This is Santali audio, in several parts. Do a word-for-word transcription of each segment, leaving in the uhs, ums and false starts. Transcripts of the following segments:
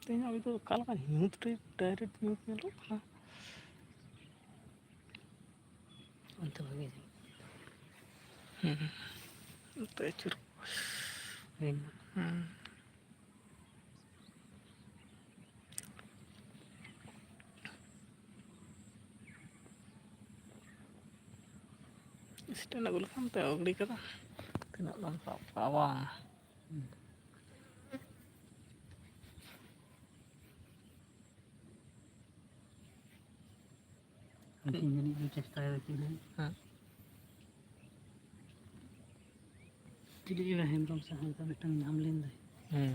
ᱛᱮᱦᱮᱧᱟᱜ ᱩᱭ ᱫᱚ ᱚᱠᱟ ᱞᱮᱠᱟ ᱧᱩᱛ ᱨᱮ, direct ᱧᱩᱛ ᱧᱮᱞᱚᱜ ᱠᱟᱱᱟ᱾ ᱚᱱᱛᱮ ᱵᱷᱟᱜᱮ ᱧᱚᱜ᱾ ᱦᱩᱸ᱾ ᱚᱱᱛᱮ ᱟᱹᱪᱩᱨ᱾ ᱦᱩᱸ᱾ ᱦᱩᱸ᱾ Stand ᱟᱹᱜᱩ ᱞᱮᱠᱷᱟᱱ ᱛᱮ ᱜᱤᱰᱤ ᱠᱟᱫᱟ᱾ ᱛᱤᱱᱟᱹᱜ ᱫᱚᱢ ᱥᱟᱵ ᱠᱟᱜᱼᱟ ᱵᱟᱝ? ᱦᱩᱸ᱾ ᱩᱱᱠᱤᱱ ᱡᱟᱹᱱᱤᱡ ᱠᱤᱱ ᱪᱮᱥᱴᱟᱭᱟ ᱠᱤᱱ ᱦᱟᱸᱜ᱾ ᱦᱮᱸ᱾ ᱪᱤᱞᱤ ᱮᱨᱟ ᱦᱮᱢᱵᱨᱚᱢ ᱥᱮ ᱦᱟᱱᱠᱟ ᱢᱤᱫᱴᱟᱝ ᱧᱟᱢ ᱞᱮᱱ ᱫᱚᱭ᱾ ᱦᱮᱸ᱾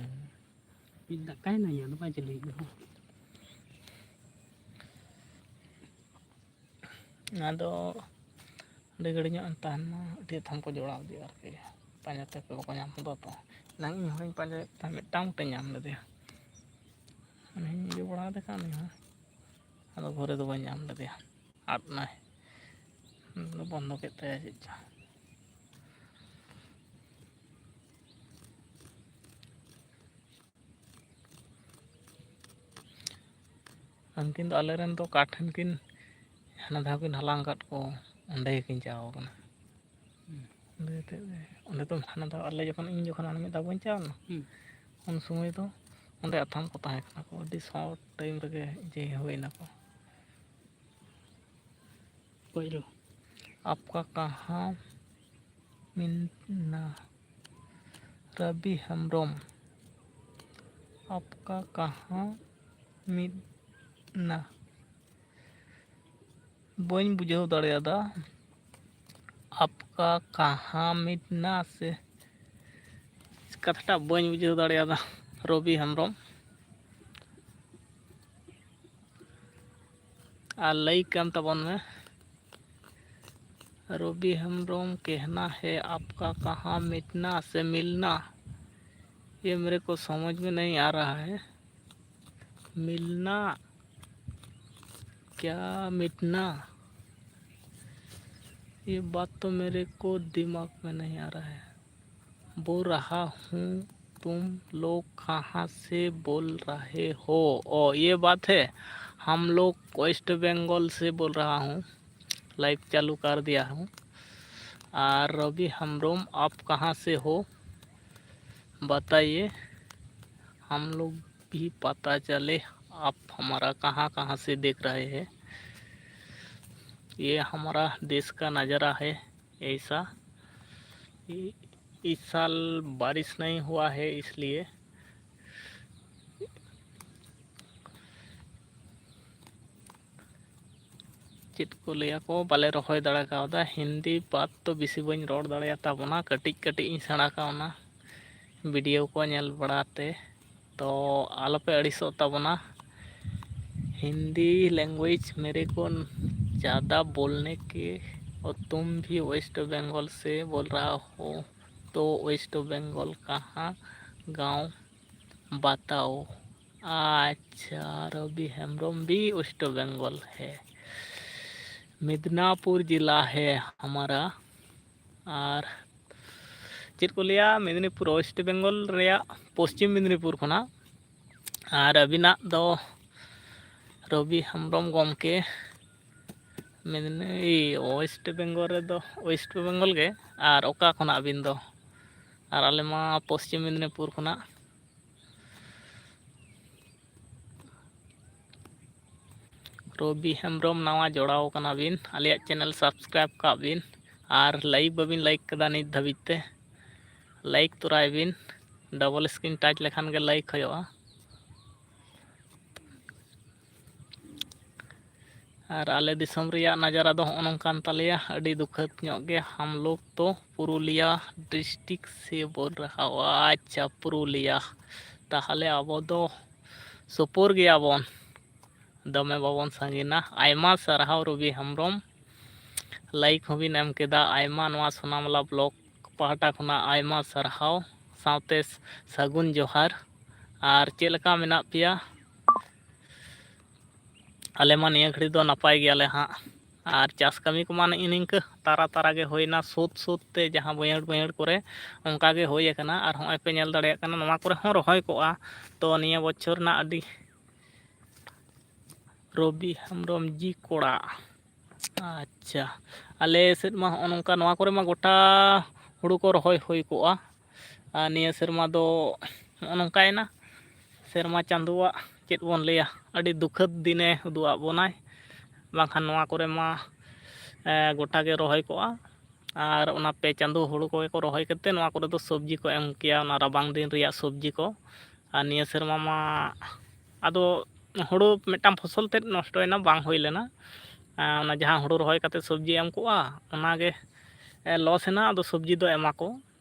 ᱢᱤᱫ ᱫᱟᱠᱟᱭ ᱱᱟᱭ, ᱟᱫᱚ ᱵᱟᱭ ᱪᱟᱹᱞᱩᱭᱮᱫ ᱫᱚ᱾ ᱟᱫᱚ ᱟᱹᱰᱤ ᱜᱷᱟᱹᱲᱤᱡ ᱧᱚᱜ ᱮᱢ ᱛᱟᱦᱮᱱ ᱢᱟ, ᱟᱹᱰᱤ ᱟᱛᱷᱟᱢ ᱠᱚ ᱡᱚᱲᱟᱣ ᱤᱫᱤᱜᱼᱟ ᱟᱨᱠᱤ, ᱯᱟᱸᱡᱟ ᱛᱮ ᱚᱠᱚᱭ ᱵᱟᱠᱚ ᱧᱟᱢ ᱦᱚᱫᱚᱜ ᱛᱚ᱾ ᱮᱱᱟᱝ ᱤᱧ ᱦᱚᱸᱧ ᱯᱟᱸᱡᱟᱭᱮᱫ ᱛᱟᱦᱮᱸᱫ, ᱢᱤᱫᱴᱟᱝ ᱢᱤᱫᱴᱟᱝ ᱧᱟᱢ ᱞᱮᱫᱮᱭᱟ᱾ ᱩᱱᱤ ᱦᱚᱸᱧ ᱤᱭᱟᱹ ᱵᱟᱲᱟ ᱟᱫᱮ ᱠᱷᱟᱱ, ᱩᱱᱤ ᱦᱚᱸ ᱟᱫᱚ ᱜᱷᱚᱨᱮ ᱫᱚ ᱵᱟᱹᱧ ᱧᱟᱢ ᱞᱮᱫᱮᱭᱟ, ᱟᱫ ᱱᱟᱭ᱾ ᱵᱚᱱᱫᱚ ᱠᱮᱫ ᱛᱟᱭᱟ ᱪᱮᱫ ᱪᱚ᱾ ᱩᱱᱠᱤᱱ ᱫᱚ ᱟᱞᱮ ᱨᱮᱱ ᱫᱚ ᱚᱠᱟ ᱴᱷᱮᱱ ᱠᱤᱱ ᱦᱟᱱᱟ ᱫᱷᱟᱣ ᱠᱤᱱ ᱦᱟᱞᱟᱝ ᱟᱠᱟᱫ ᱠᱚ, ᱚᱸᱰᱮ ᱜᱮᱠᱤᱱ ᱪᱟᱣ ᱠᱟᱱᱟ᱾ ᱦᱩᱸ᱾ ᱚᱸᱰᱮ ᱠᱟᱛᱮᱫ ᱜᱮ, ᱚᱸᱰᱮ ᱫᱚ ᱦᱟᱱᱟ ᱫᱷᱟᱣ ᱟᱞᱮ ᱡᱚᱠᱷᱚᱱ, ᱤᱧ ᱡᱚᱠᱷᱚᱱ ᱦᱟᱱᱟ ᱢᱤᱫ ᱫᱷᱟᱣ ᱵᱟᱹᱧ ᱪᱟᱣ ᱞᱮᱱᱟ, ᱦᱩᱸ᱾ ᱩᱱ ᱥᱚᱢᱚᱭ ᱫᱚ ᱚᱸᱰᱮ ᱟᱛᱷᱟᱢ ᱠᱚ ᱛᱟᱦᱮᱸ ᱠᱟᱱᱟ ᱠᱚ, ᱟᱹᱰᱤ short time ᱨᱮᱜᱮ ᱡᱮ ᱦᱩᱭ ᱱᱟᱠᱚ᱾ ᱯᱳᱭᱞᱳ᱾ ᱟᱯᱠᱟ ᱠᱟᱦᱟᱸ ᱢᱤᱱᱟ? ᱨᱚᱵᱤ ᱦᱮᱢᱵᱨᱚᱢ᱾ ᱟᱯᱠᱟ ᱠᱟᱦᱟᱸ ᱢᱤᱱᱟ? ᱵᱟᱹᱧ ᱵᱩᱡᱷᱟᱹᱣ ᱫᱟᱲᱮᱭᱟᱫᱟ᱾ ᱟᱯᱠᱟ ᱠᱟᱦᱟᱸ ᱢᱤᱱᱟ ᱥᱮ? ᱠᱟᱛᱷᱟᱴᱟᱜ ᱵᱟᱹᱧ ᱵᱩᱡᱷᱟᱹᱣ ᱫᱟᱲᱮᱭᱟᱫᱟ, ᱨᱚᱵᱤ ᱦᱮᱢᱵᱨᱚᱢ᱾ ᱟᱨ ᱞᱟᱹᱭ ᱠᱟᱱ ᱛᱟᱵᱚᱱ ᱢᱮ᱾ ᱨᱚᱵᱤ ᱦᱮᱢᱵᱨᱚᱢ, ᱠᱮᱦᱱᱟ ᱦᱮ ᱟᱯᱠᱟ ᱠᱟᱦᱟᱸ ᱢᱤᱴᱱᱟ ᱥᱮ ᱢᱤᱞᱱᱟ? ᱭᱮ ᱢᱮᱨᱮ ᱠᱚ ᱥᱚᱢᱚᱡᱽ ᱢᱮ ᱱᱟᱦᱤᱸ ᱟ ᱨᱟᱦᱟ ᱦᱮ᱾ ᱢᱤᱞᱱᱟ, ᱠᱭᱟ ᱢᱤᱴᱱᱟ? ᱭᱮ ᱵᱟᱛ ᱛᱚ ᱢᱮᱨᱮ ᱠᱚ ᱫᱤᱢᱟᱜᱽ ᱢᱮ ᱱᱟᱦᱤᱸ ᱟ ᱨᱟᱦᱟ ᱦᱮ᱾ ᱵᱳ ᱨᱟᱦᱟ ᱦᱩᱸ, तुम लोग कहाँ से बोल रहे हो? ओ, ये बात है, हम लोग वेस्ट बंगाल से बोल रहा हूँ। लाइव चालू कर दिया हूँ। और रवि हेम्ब्रम, आप कहाँ से हो, बताइए, हम लोग भी पता चले आप हमारा कहाँ कहाँ से देख रहे हैं। ये हमारा देश का नज़ारा है ऐसा। इ-, इस साल बारिश नहीं हुआ है, इसलिए ᱪᱮᱫ ᱠᱚ ᱞᱟᱹᱭᱟ ᱠᱚ, ᱵᱟᱞᱮ ᱨᱚᱦᱚᱭ ᱫᱟᱲᱮ ᱠᱟᱣᱫᱟ᱾ ᱦᱤᱱᱫᱤ ᱵᱟᱫ ᱫᱚ ᱵᱮᱥᱤ ᱵᱟᱹᱧ ᱨᱚᱲ ᱫᱟᱲᱮᱭᱟᱛᱟ ᱵᱚᱱᱟ, ᱠᱟᱹᱴᱤᱡ ᱠᱟᱹᱴᱤᱡ ᱤᱧ ᱥᱮᱬᱟ ᱠᱟᱣᱱᱟ ᱵᱷᱤᱰᱤᱭᱳ ᱠᱚ ᱧᱮᱞ ᱵᱟᱲᱟᱛᱮ᱾ ᱛᱚ ᱟᱞᱚᱯᱮ ᱟᱹᱲᱤᱥᱚᱜ ᱛᱟᱵᱚᱱᱟ᱾ हिंदी लैंग्वेज मेरे को ज़्यादा बोलने के, और तुम भी वेस्ट बंगाल से बोल रहा हो, तो वेस्ट बंगाल कहाँ गांव बताओ। अच्छा, रवि हेम्ब्रम भी वेस्ट बंगाल है, मिदनापुर जिला है हमारा। ᱟᱨ ᱪᱮᱫ ᱠᱚ ᱞᱟᱹᱭᱟ, ᱢᱮᱫᱽᱱᱤᱯᱩᱨ, ᱳᱭᱮᱥᱴ ᱵᱮᱝᱜᱚᱞ ᱨᱮᱭᱟᱜ ᱯᱚᱥᱪᱤᱢ ᱢᱮᱫᱽᱱᱤᱯᱩᱨ ᱠᱷᱚᱱᱟᱜ᱾ ᱟᱨ ᱟᱹᱵᱤᱱᱟᱜ ᱫᱚ ᱨᱚᱵᱤ ᱦᱮᱢᱵᱨᱚᱢ ᱜᱚᱢᱠᱮ, ᱢᱮᱫᱽᱱᱤ-, ᱳᱭᱮᱥᱴ ᱵᱮᱝᱜᱚᱞ ᱨᱮᱫᱚ ᱳᱭᱮᱥᱴ ᱵᱮᱝᱜᱚᱞ ᱜᱮ᱾ ᱟᱨ ᱚᱠᱟ ᱠᱷᱚᱱᱟᱜ ᱟᱹᱵᱤᱱ ᱫᱚ? ᱟᱨ ᱟᱞᱮ ᱢᱟ ᱯᱚᱥᱪᱤᱢ ᱢᱮᱫᱽᱱᱤᱯᱩᱨ ᱠᱷᱚᱱᱟᱜ᱾ ᱨᱚᱵᱤ ᱦᱮᱢᱵᱨᱚᱢ ᱱᱟᱣᱟ ᱡᱚᱲᱟᱣ ᱠᱟᱱᱟ ᱵᱤᱱ, ᱟᱞᱮᱭᱟᱜ ᱪᱮᱱᱮᱞ ᱥᱟᱵᱥᱠᱨᱟᱭᱤᱵᱽ ᱠᱟᱜ ᱵᱤᱱ᱾ ᱟᱨ ᱞᱟᱭᱤᱠ ᱵᱟᱹᱵᱤᱱ ᱞᱟᱭᱤᱠ ᱠᱟᱫᱟ ᱱᱤᱛ ᱫᱷᱟᱹᱵᱤᱡ ᱛᱮ, ᱞᱟᱭᱤᱠ ᱛᱚᱨᱟᱭ ᱵᱤᱱ᱾ ᱰᱚᱵᱚᱞ ᱥᱠᱨᱤᱱ ᱴᱟᱪ ᱞᱮᱠᱷᱟᱱ ᱜᱮ ᱞᱟᱭᱤᱠ ᱦᱩᱭᱩᱜᱼᱟ᱾ ᱟᱨ ᱟᱞᱮ ᱫᱤᱥᱚᱢ ᱨᱮᱭᱟᱜ ᱱᱟᱡᱟᱨᱟ ᱫᱚ ᱦᱚᱸᱜᱼᱚ ᱱᱚᱝᱠᱟᱱ ᱛᱟᱞᱮᱭᱟ, ᱟᱹᱰᱤ ᱫᱩᱠᱷᱟᱹᱛ ᱧᱚᱜ ᱜᱮ᱾ ᱦᱟᱢ ᱞᱳᱜᱽ ᱛᱚ ᱯᱩᱨᱩᱞᱤᱭᱟ ᱰᱤᱥᱴᱨᱤᱠᱴ ᱥᱮ ᱵᱳᱞ ᱨᱟᱦᱟ ᱦᱳ᱾ ᱟᱪᱪᱷᱟ, ᱯᱩᱨᱩᱞᱤᱭᱟ, ᱛᱟᱦᱚᱞᱮ ᱟᱵᱚ ᱫᱚ ᱥᱩᱯᱩᱨ ᱜᱮᱭᱟᱵᱚᱱ, ᱫᱚᱢᱮ ᱵᱟᱵᱚᱱ ᱥᱟᱺᱜᱤᱧᱟ᱾ ᱟᱭᱢᱟ ᱥᱟᱨᱦᱟᱣ ᱨᱚᱵᱤ ᱦᱮᱢᱵᱨᱚᱢ, ᱞᱟᱭᱤᱠ ᱦᱚᱸᱵᱤᱱ ᱮᱢ ᱠᱮᱫᱟ᱾ ᱟᱭᱢᱟ ᱱᱚᱣᱟ ᱥᱳᱱᱟᱢᱩᱞᱟ ᱵᱞᱚᱜ ᱯᱟᱦᱴᱟ ᱠᱷᱚᱱᱟᱜ ᱟᱭᱢᱟ ᱥᱟᱨᱦᱟᱣ, ᱥᱟᱶᱛᱮ ᱥᱟᱹᱜᱩᱱ ᱡᱚᱦᱟᱨ᱾ ᱟᱨ ᱪᱮᱫ ᱞᱮᱠᱟ ᱢᱮᱱᱟᱜ ᱯᱮᱭᱟ? ᱟᱞᱮ ᱢᱟ ᱱᱤᱭᱟᱹ ᱜᱷᱟᱹᱲᱤᱡ ᱫᱚ ᱱᱟᱯᱟᱭ ᱜᱮᱭᱟᱞᱮ ᱦᱟᱸᱜ᱾ ᱟᱨ ᱪᱟᱥ ᱠᱟᱹᱢᱤ ᱠᱚᱢᱟ ᱱᱮᱜᱼᱮ ᱱᱤᱝᱠᱟᱹ ᱛᱟᱨᱟ ᱛᱟᱨᱟ ᱜᱮ ᱦᱩᱭᱱᱟ, ᱥᱩᱫ ᱥᱩᱫ ᱛᱮ ᱡᱟᱦᱟᱸ ᱵᱟᱹᱭᱦᱟᱹᱲ ᱵᱟᱹᱭᱦᱟᱹᱲ ᱠᱚᱨᱮ ᱚᱱᱠᱟ ᱜᱮ ᱦᱩᱭ ᱟᱠᱟᱱᱟ᱾ ᱟᱨ ᱦᱚᱸᱜᱼᱚᱭ ᱯᱮ ᱧᱮᱞ ᱫᱟᱲᱮᱭᱟᱜ ᱠᱟᱱᱟ, ᱱᱚᱣᱟ ᱠᱚᱨᱮ ᱦᱚᱸ ᱨᱚᱦᱚᱭ ᱠᱚᱜᱼᱟ᱾ ᱛᱚ ᱱᱤᱭᱟᱹ ᱵᱚᱪᱷᱚᱨ ᱨᱮᱱᱟᱜ ᱟᱹᱰᱤ ᱨᱚᱵᱤ ᱦᱮᱢᱵᱨᱚᱢ ᱡᱤ ᱠᱚᱲᱟ᱾ ᱟᱪᱪᱷᱟ, ᱟᱞᱮ ᱥᱮᱫ ᱢᱟ ᱦᱚᱸᱜᱼᱚ ᱱᱚᱝᱠᱟ, ᱱᱚᱣᱟ ᱠᱚᱨᱮ ᱢᱟ ᱜᱚᱴᱟ ᱦᱩᱲᱩ ᱠᱚ ᱨᱚᱦᱚᱭ ᱦᱩᱭ ᱠᱚᱜᱼᱟ᱾ ᱟᱨ ᱱᱤᱭᱟᱹ ᱥᱮᱨᱢᱟ ᱫᱚ ᱱᱚᱜᱼᱚ ᱱᱚᱝᱠᱟᱭᱮᱱᱟ᱾ ᱥᱮᱨᱢᱟ ᱪᱟᱸᱫᱳᱣᱟᱜ ᱪᱮᱫ ᱵᱚᱱ ᱞᱟᱹᱭᱟ, ᱟᱹᱰᱤ ᱫᱩᱠᱷᱟᱹᱛ ᱫᱤᱱᱮ ᱩᱫᱩᱜ ᱟᱫ ᱵᱚᱱᱟᱭ᱾ ᱵᱟᱝᱠᱷᱟᱱ ᱱᱚᱣᱟ ᱠᱚᱨᱮ ᱢᱟ, ᱮ, ᱜᱚᱴᱟ ᱜᱮ ᱨᱚᱦᱚᱭ ᱠᱚᱜᱼᱟ᱾ ᱟᱨ ᱚᱱᱟ ᱯᱮ ᱪᱟᱸᱫᱳ ᱦᱩᱲᱩ ᱠᱚᱜᱮ ᱠᱚ ᱨᱚᱦᱚᱭ ᱠᱟᱛᱮ ᱱᱚᱣᱟ ᱠᱚᱨᱮ ᱫᱚ ᱥᱚᱵᱽᱡᱤ ᱠᱚ ᱮᱢ ᱠᱮᱭᱟ, ᱚᱱᱟ ᱨᱟᱵᱟᱝ ᱫᱤᱱ ᱨᱮᱭᱟᱜ ᱥᱚᱵᱽᱡᱤ ᱠᱚ᱾ ᱟᱨ ᱱᱤᱭᱟᱹ ᱥᱮᱨᱢᱟ ᱢᱟ ᱟᱫᱚ ᱦᱩᱲᱩ ᱢᱤᱫᱴᱟᱝ ᱯᱷᱚᱥᱚᱞ ᱛᱮᱫ ᱱᱚᱥᱴᱚᱭᱮᱱᱟ, ᱵᱟᱝ ᱦᱩᱭ ᱞᱮᱱᱟ᱾ ᱟᱨ ᱚᱱᱟ ᱡᱟᱦᱟᱸ ᱦᱩᱲᱩ ᱨᱚᱦᱚᱭ ᱠᱟᱛᱮ ᱥᱚᱵᱽᱡᱤ ᱮᱢ ᱠᱚᱜᱼᱟ, ᱚᱱᱟᱜᱮ, ᱮ, ᱞᱚᱥ ᱮᱱᱟ᱾ ᱟᱫᱚ ᱥᱚᱵᱽᱡᱤ ᱫᱚ ᱮᱢᱟ ᱠᱚ